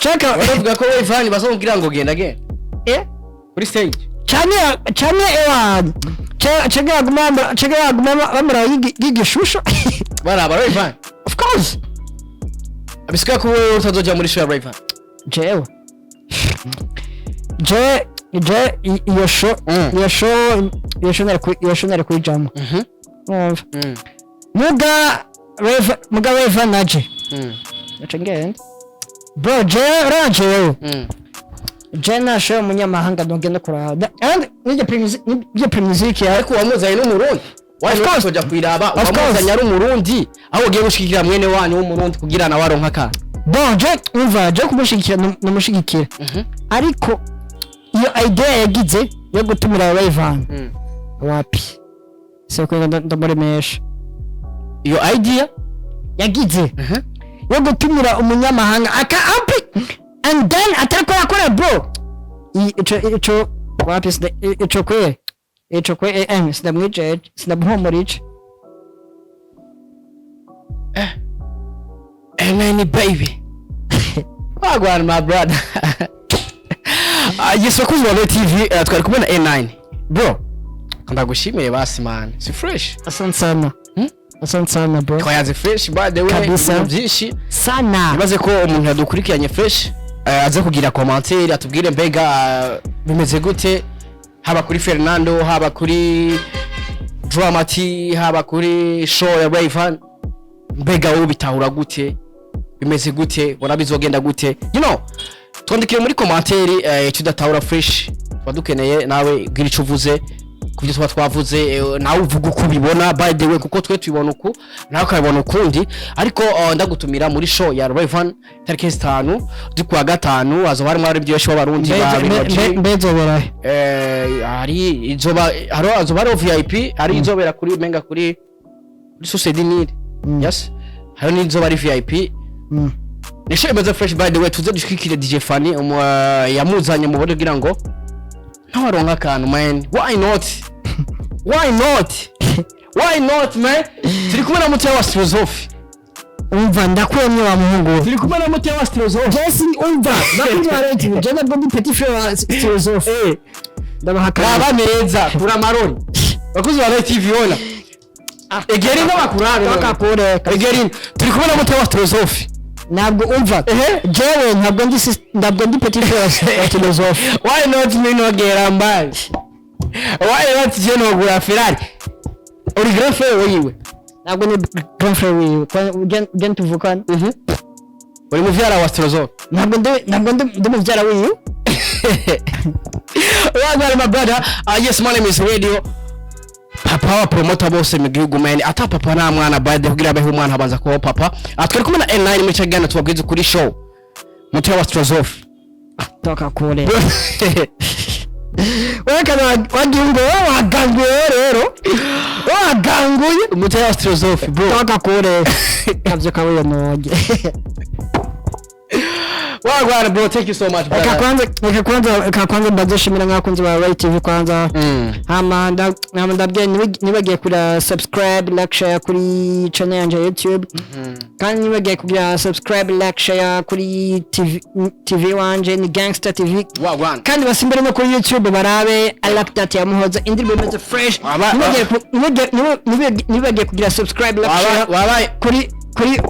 shaka. Baravuga ko Rayvanny bazomubwira ngo genda genda kuri stage. Canke canke ewana canke baguma bamura y'igishusho. Baraba Rayvanny. Of course. Bisigaye ko wewe utazoja muri show ya Rayvanny? Jewe je je iyo show, iyo show Iyo show nari kuyijamo. Urumva? Muga Reva, muga Reva naje naca ngenda, bro. Jewe uriya, jewe je nashoye umunyamahanga nogenda kuraba and nijye Primusic ya. Ariko uwamuzanye n'Umurundi. Of course. Kujya kuyiraba. Of course. Uwamuzanye ari Umurundi, aho ugiye gushigikira mwene wanyu w'Umurundi kugira nawe aronke akantu. Bon, je umva, je kumushyigikira namushyigikira, ariko iyo idea yagize yo gutumira Rayvan, wapi, seko ndamuremesha. Iyo idea Yagize yo gutumira umunyamahanga aka api and then atariko yakora, bro. Ico wapi, ico kwe sindamwijeje, sindamuhumurije. Amen baby, wagwan my brother. Yes, bakunzi ba Royal TV, twari kumwe na A9, bro. Ndagushimiye basi, man, si fresh? Asante sana. Asante sana, bro. Twayaze fresh, by the way. Kabisa. Ibintu byinshi. Sana. Nibaze ko umuntu yadukurikiranye fresh, aze kugira commentaire atubwire mbega bimeze gute, haba kuri Fernando, haba kuri Dramati, haba kuri show ya Rayvan. Mbega wowe bitahura gute? Bimeze gute? Bona bizogenda gute? Twandikire muri commentaire tudatahura fresh. Tuba dukeneye nawe gira ico uvuze ku byo tuba twavuze, nawe uvuga uko ubibona, by the way, kuko twe tubibona uku, nawe ukabibona ukundi. Ariko ndagutumira muri show ya Rayvan tariki 5 z'ukwa gatanu. Hazoba harimo abaririmbyi benshi b'Abarundi ba Big G. Mbezoberahe? Hari izoba, hari azoba ari VIP, hari izobera kuri menga kuri Source du Nil. Yes, hari n'izoba ari VIP. Ni show imeze fresh, by the way. Tuze dushikire DJ Fanny yamuzanye mu buryo kugira ngo ntawaronka akantu, man. Why not? Why not? Why not, man? Turi kumwe na Mutewa wa Philosophy. Umva, ndakwemye wa muhungu we. Turi kumwe na Mutewa wa Philosophy. Jesse, umva, bakunzi ba Radio, je nabwo ndi petit frère wa Philosophe, ndabaha. Raba neza kura amarori, bakuzi ba TV, ona egeri n'abakurabe. Kakure. Egeri, turi kumwe na Mutewa wa Philosophy. Ntabwo, umva, jewe ntabwo ndi ntabwo ndi petit frère wa Philosophe. Why not me nogera mbali? Why not je nogura Ferrari? Uri grand frère wiwe? Ntabwo ni grand frère wiwe. Ugenda tuvukana. Uri muvyara wa Philosophe? Ntabwo ndi muvyara wiwe. Well, my brother. Yes, my name is Radio. Papa wa promoter bose mu gihugu, man. Ata papa nta mwana, by the kugira abeho umwana habanza kubaho papa. Twari kumwe na N9 muri cagana tubabwize kuri show. Mutewa wa Philosophe. Toka kure wewe, kana wagira ngo wowe waganguye rero, waganguye. Mutewa wa Philosophe, bro. Toka kure kavyo kabuye noge. Wagwan, bro, thank you so much, Reka brother. kwanza, reka kwanza mbazishimira nk'abakunzi ba Royal TV kwanza. Hama ndabwiye nibagiye kugira subscribe, like, share kuri channel yanje ya YouTube, kandi nibagiye kugira subscribe, like, share kuri TV wanje ni Gangster TV. Wagwan. Kandi basimbere no kuri YouTube barabe I Like That ya Muhoza, indirimbo imeze fresh. Nibagiye kugira subscribe, like, share Wabaye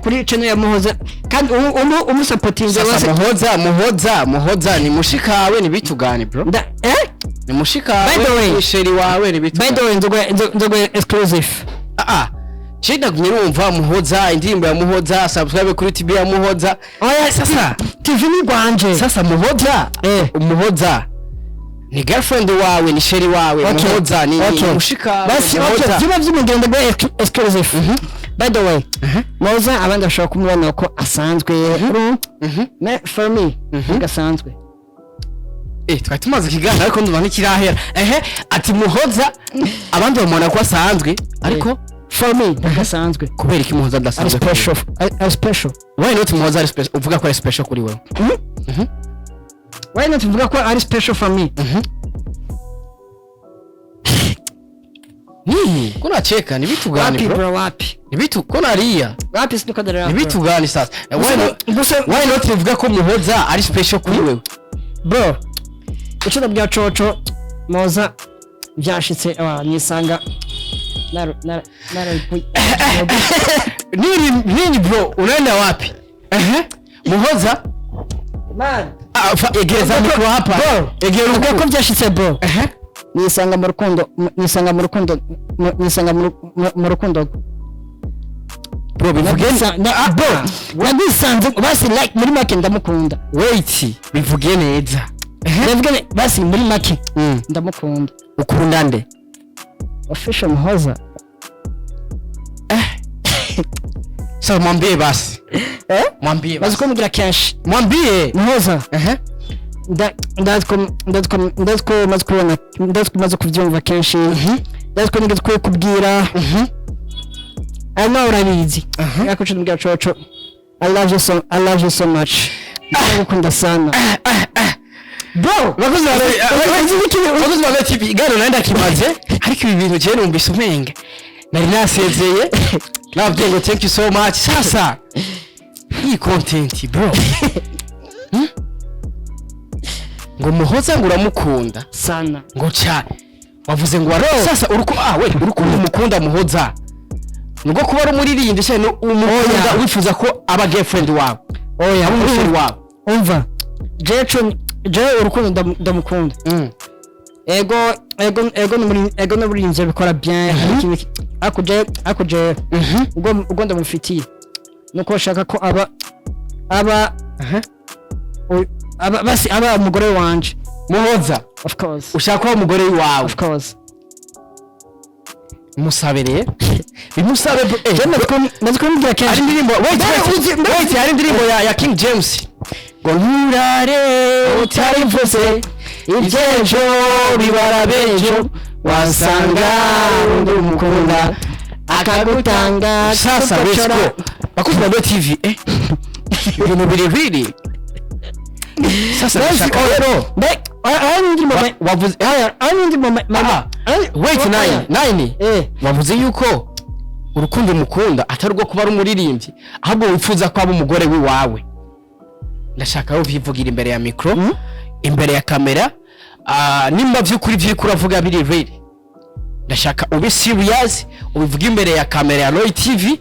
kuri channel ya Muhoza, kandi umusapotinze Sasa wese. Muhoza ni mushikawe, ni bitugani, bro. Nda eh Ni mushikawe. By the way- Ni chéri wawe, ni By bitugani. the way, nzogwe exclusive. Ah, Chida nyirumva Muhoza, indirimbo ya Muhoza, subscribe kuri TV ya Muhoza. Oya. Sasa TV ni gwanje. Sasa Muhoza, Muhoza ni girlfriend wawe, ni chéri wawe. Okay. Muhoza ni Okay. mushikawe. Basi okay. Muhoza. Byuma by'umugendo gwe exclusive. By the way, Muhoza abandi bashobora kumubona ko asanzwe. Mais for me gasanzwe. Twari tumaze ikiganiro ariko ndumva ntikirahera. Ehe, ati Muhoza abandi bamubona ko asanzwe, ariko For me gasanzwe. Kubera iki Muhoza Ari adasanzwe? special, ari special. Why not Muhoza ari special? Uvuga ko ari special kuri wewe? Why not mvuga ko ari special for me? Nini? Ko nacheka ni vitu gani, Wapi? bro? Bro, wapi. Ni vitu ko nariya? Wapi, sinukadarira. Ni vitu gani sasa? Why not? Gusa Why not uvuga ko Muhoza ari special kuri wewe? Bro, icyo ndabwira coco Moza byashitse nisanga nara Nini nini, bro? Unaenda wapi? Ehe. Muhoza. Man. Ah, egereza mikro hapa. Bro. Egera Ubwo ko uko. byashitse, bro. Ehe. Nisanga mu rukundo, nisanga mu rukundo, nisanga mu rukundo. Bro, bivuge. Bro, nagisanze basi, like, muri make ndamukunda. Wait, bivuge neza. Ndavuga basi muri make ndamukunda. Ukunda nde? Official Muhoza. Sasa mwambie basi. Eh. Mwambie Bazi basi. ko mugira kenshi. Mwambie. Muhoza, Ehe. ndazi ko maze kubona, ndazi ko maze kubyumva kenshi, ndazi ko nigeze kubikubwira. I know urabizi. Ariko cyo ndabwira coco, I love you so much, ndagukunda sana, bro. Bakozi ba TV, gano nari ndakimaze, ariko ibi bintu je numvise umenga nari nasezeye, nababwiye ngo thank you so much. Sasa iyi content, bro, Ngo Muhoza ngo uramukunda Sana. ngo cyane. Wavuze ngo sasa uruko, ah we, urukundo umukunda Muhoza nubwo kuba ari umuririmbyi cyane, umukunda Oya. wifuza ko aba girlfriend wawe, Oya. aba umusore wawe? Umva, jewe jewe urukundo ndamukunda. Ego ego n'umurinzi bikora bien, ariko ariko jewe ubwo ndamufitiye nuko bashaka ko aba aba basi aba umugore wanje. Muhoza? Of course. Ushaka kuba umugore wawe? Of course. Musabe rero, bimusabe bro. Jewe maze kumubwira kenshi. Hari indirimbo, wait, Mbere wait, mbere wait, hari indirimbo ya King James ngo nturare utarivuze, iby'ejo bibara b'ejo, wasanga undi umukunda akagutanga. Sasa let's go, bakozi ba TV, ibintu biri biri sasa ndashaka rero wavuze wait, nine nine. Wavuze yuko urukundo mukunda atari urwo kuba ari umuririmbyi, ahubwo wifuza ko aba umugore w'iwawe. Ndashaka ko uvyivugira imbere ya micro, imbere ya kamera. Nimba vy'ukuri vy'uriko uravuga biri real, ndashaka ube serious, ubivuge imbere ya kamera ya Roy TV,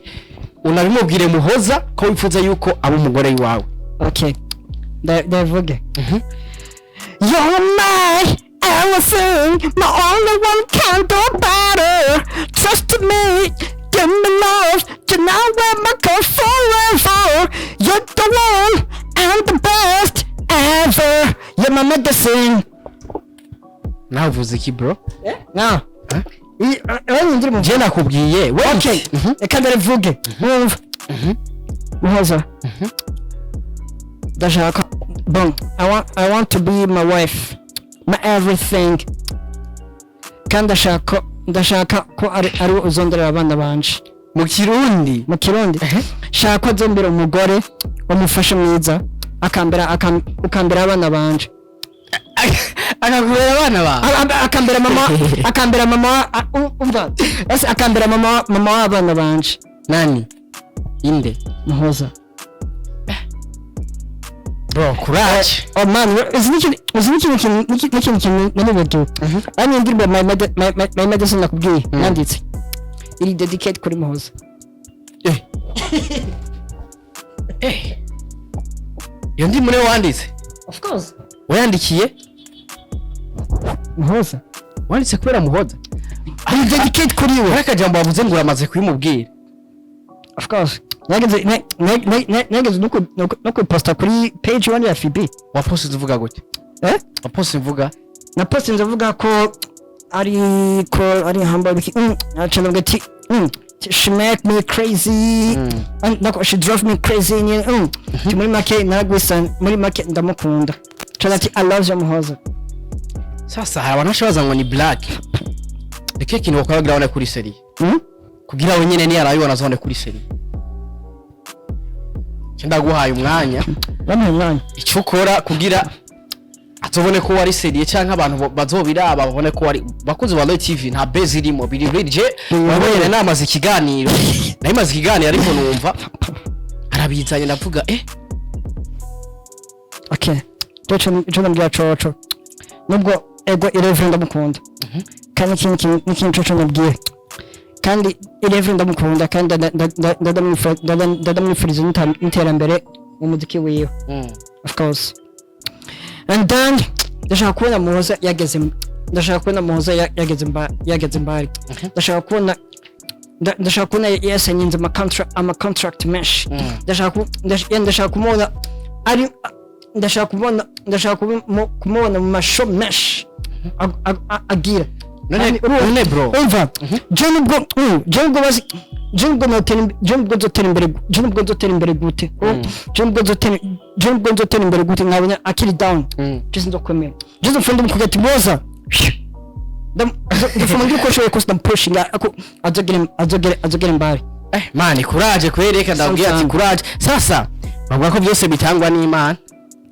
unabimubwire Muhoza ko wifuza yuko aba umugore w'iwawe. Okay, ndavuge. You're my everything, my only one, can't do better. Trust me, give me love, you know where my go forever. You're the one and the best ever. You're my medicine. Nawe uvuze iki, bro? Now, indirimbo Je nakubwiye, wait. Okay, reka ndabivuge. Wumva. Muhoza. Ndashaka, bon, I want to be my wife, my everything. Kandi ndashaka ko ari we uzonderera abana banje. Mu Kirundi? Mu Kirundi, shaka ko azombera umugore umufasha mwiza, akambera ukambera abana banje. Akakubera abana bawe? Akambera mama, akambera mama, umva ese, akambera mama w'abana banje. Nani, inde? Muhoza. Bro, courage. Oh man, uzi n'ikintu kintu nanibagiwe? Ari indirimbo My Medicine nakubwiye nanditse, iri dedicate kuri Muhoza. Eh, iyo ndi muri wanditse? Of course. Wayandikiye? Muhoza. Wanditse kubera Muhoza? Iri dedicate kuri we. Hari akajambo wavuze ngo uramaze kubimubwira. Of course, nageze no kuposta kuri page one ya FB. Wapostinze uvuga gute? Eh? Wapostinze uvuga? Na postinze avuga ko ari ko ari humble biki, aca ndavuga ati she make me crazy, and nako she drove me crazy nyine. Ati muri make naragwisa, muri make ndamukunda. Aca ati I love you, Muhoza. Sasa hari abantu bashabaza ngo ni black reka ikintu bakora kugira abone kuri sérieux, kugira we nyene niyo arabibona azabone kuri sérieux. Cyo ndaguhaye umwanya. Bamuha umwanya. Icyo ukora kugira azobone ko wari sérieux, canke abantu bazobiraba babone ko wari. Bakunzi ba Roy TV, nta base irimo, biri real. Je wabonye namaze ikiganiro, nayimaze ikiganiro, ariko numva arabizanye, ndavuga eh. Okay, ico ndambwira coco, nubwo ego Irevre ndamukunda, kandi n'ikindi coco ndabwiye, kandi Irevre ndamukunda, kandi ndadamwifuriza n'iterambere mu muziki wiwe. Of course. And then ndashaka kubona Muhoza yageze Ndashaka kubona Muhoza yageze mbari. Ndashaka kubona yasenyinze ama contract menshi. Ndashaka kumubona ari ndashaka kumubona mu mashow menshi agira. None Kandi urumva- none bro, Umva, je nubwo bazi, je nubwo nzotera imbere, je nubwo nzotera imbere gute, je nubwo nzotera imbere gute, nkabona akiri down, je sinzokwemera. Je nzofenda mukubwira ati: "Muhoza." Ndafuma ndi uko nshoboye kose, ndamupushinga ako azogere mbari. Eh man, courage kwereka, ndabwira ati Sometimes. courage. Sasa bavuga ko byose bitangwa n'Imana.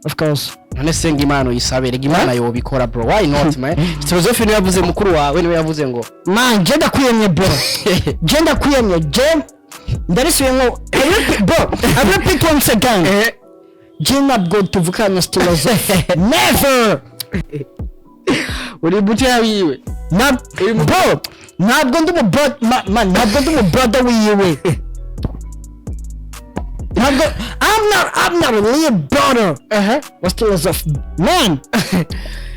Of course. None senga Imana uyisabe, rega Imana yobikora bro, why not man? Philosophe niwe yavuze, mukuru wawe niwe yavuze ngo Man, je ndakwiyemye bro, je ndakwiyemye, je ndarisubiyemo. I repeat, bro, I repeat once again, je ntabwo tuvukana na Philosophe, never. Uri buteya wiwe. Na bro, ntabwo ndi umu bro, man, ntabwo ndi umu brother wiwe. Ntabwo, I'm not a real brother wa Philosophe, man.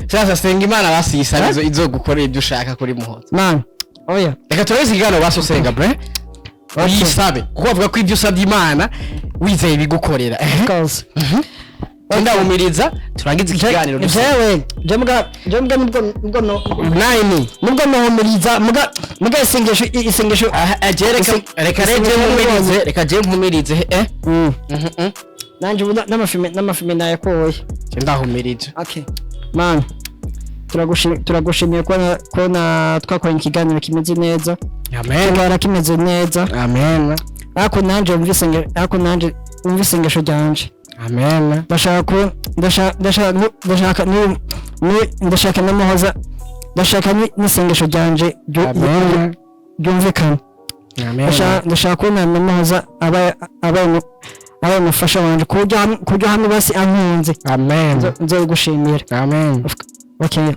Sasa senga Imana basi yisabe izogukorera ibyo ushaka kuri Muhoza. Man, oya. Reka turebe ikiganiro basi, usenga bro, uyisabe, kuko bavuga ko ibyo usabye Imana wizeye ibigukorera. Of course. Ndawumiriza, turangize ikiganiro dusenga. Jewe je muga nubwo no Nine. Nubwo nohumiriza, muga isengesho. Aha, je reka reka reje nkumirize, reka je nkumirize. Nanje ubu n'amafilme nayakoye. Je ndahumirije. Okay man, turagushimiye kubona twakoranye ikiganiro kimeze neza. Amen. Kikaba kimeze neza. Amen. Ariko nanje wumva isengesho ryanje. Amen. Ndashaka ku ndashaka ndashaka ndashaka ndashaka na Muhoza, ndashaka n'isengesho ryanje Amen. ryumvikana. Amen. Ndashaka kubona na Muhoza abaye umufasha wanje, ku buryo hamwe basi ankunze. Amen. Nzogushimira. Amen. Okay,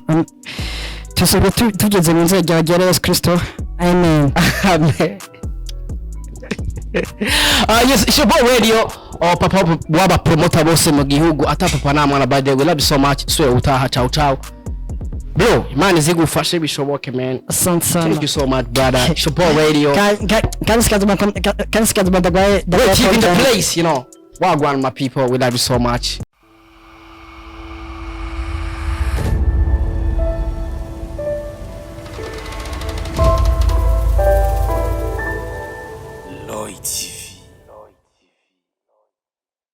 tusabwe tugeze mu nzira rya Yesu Kristo, amen. Amen. Yes, it's your boy Radio. Oh, papa waba promoter bose mu gihugu, ata papa na mwana. By the way, love you so much. So utaha, ciao ciao. Bro, Imana izigufashe bishoboke man. Asante sana. Thank you so much brother. It's your boy Radio. Kandi sikazima ndagwaye. We're keeping the place. Wagwan my people, we love you so much.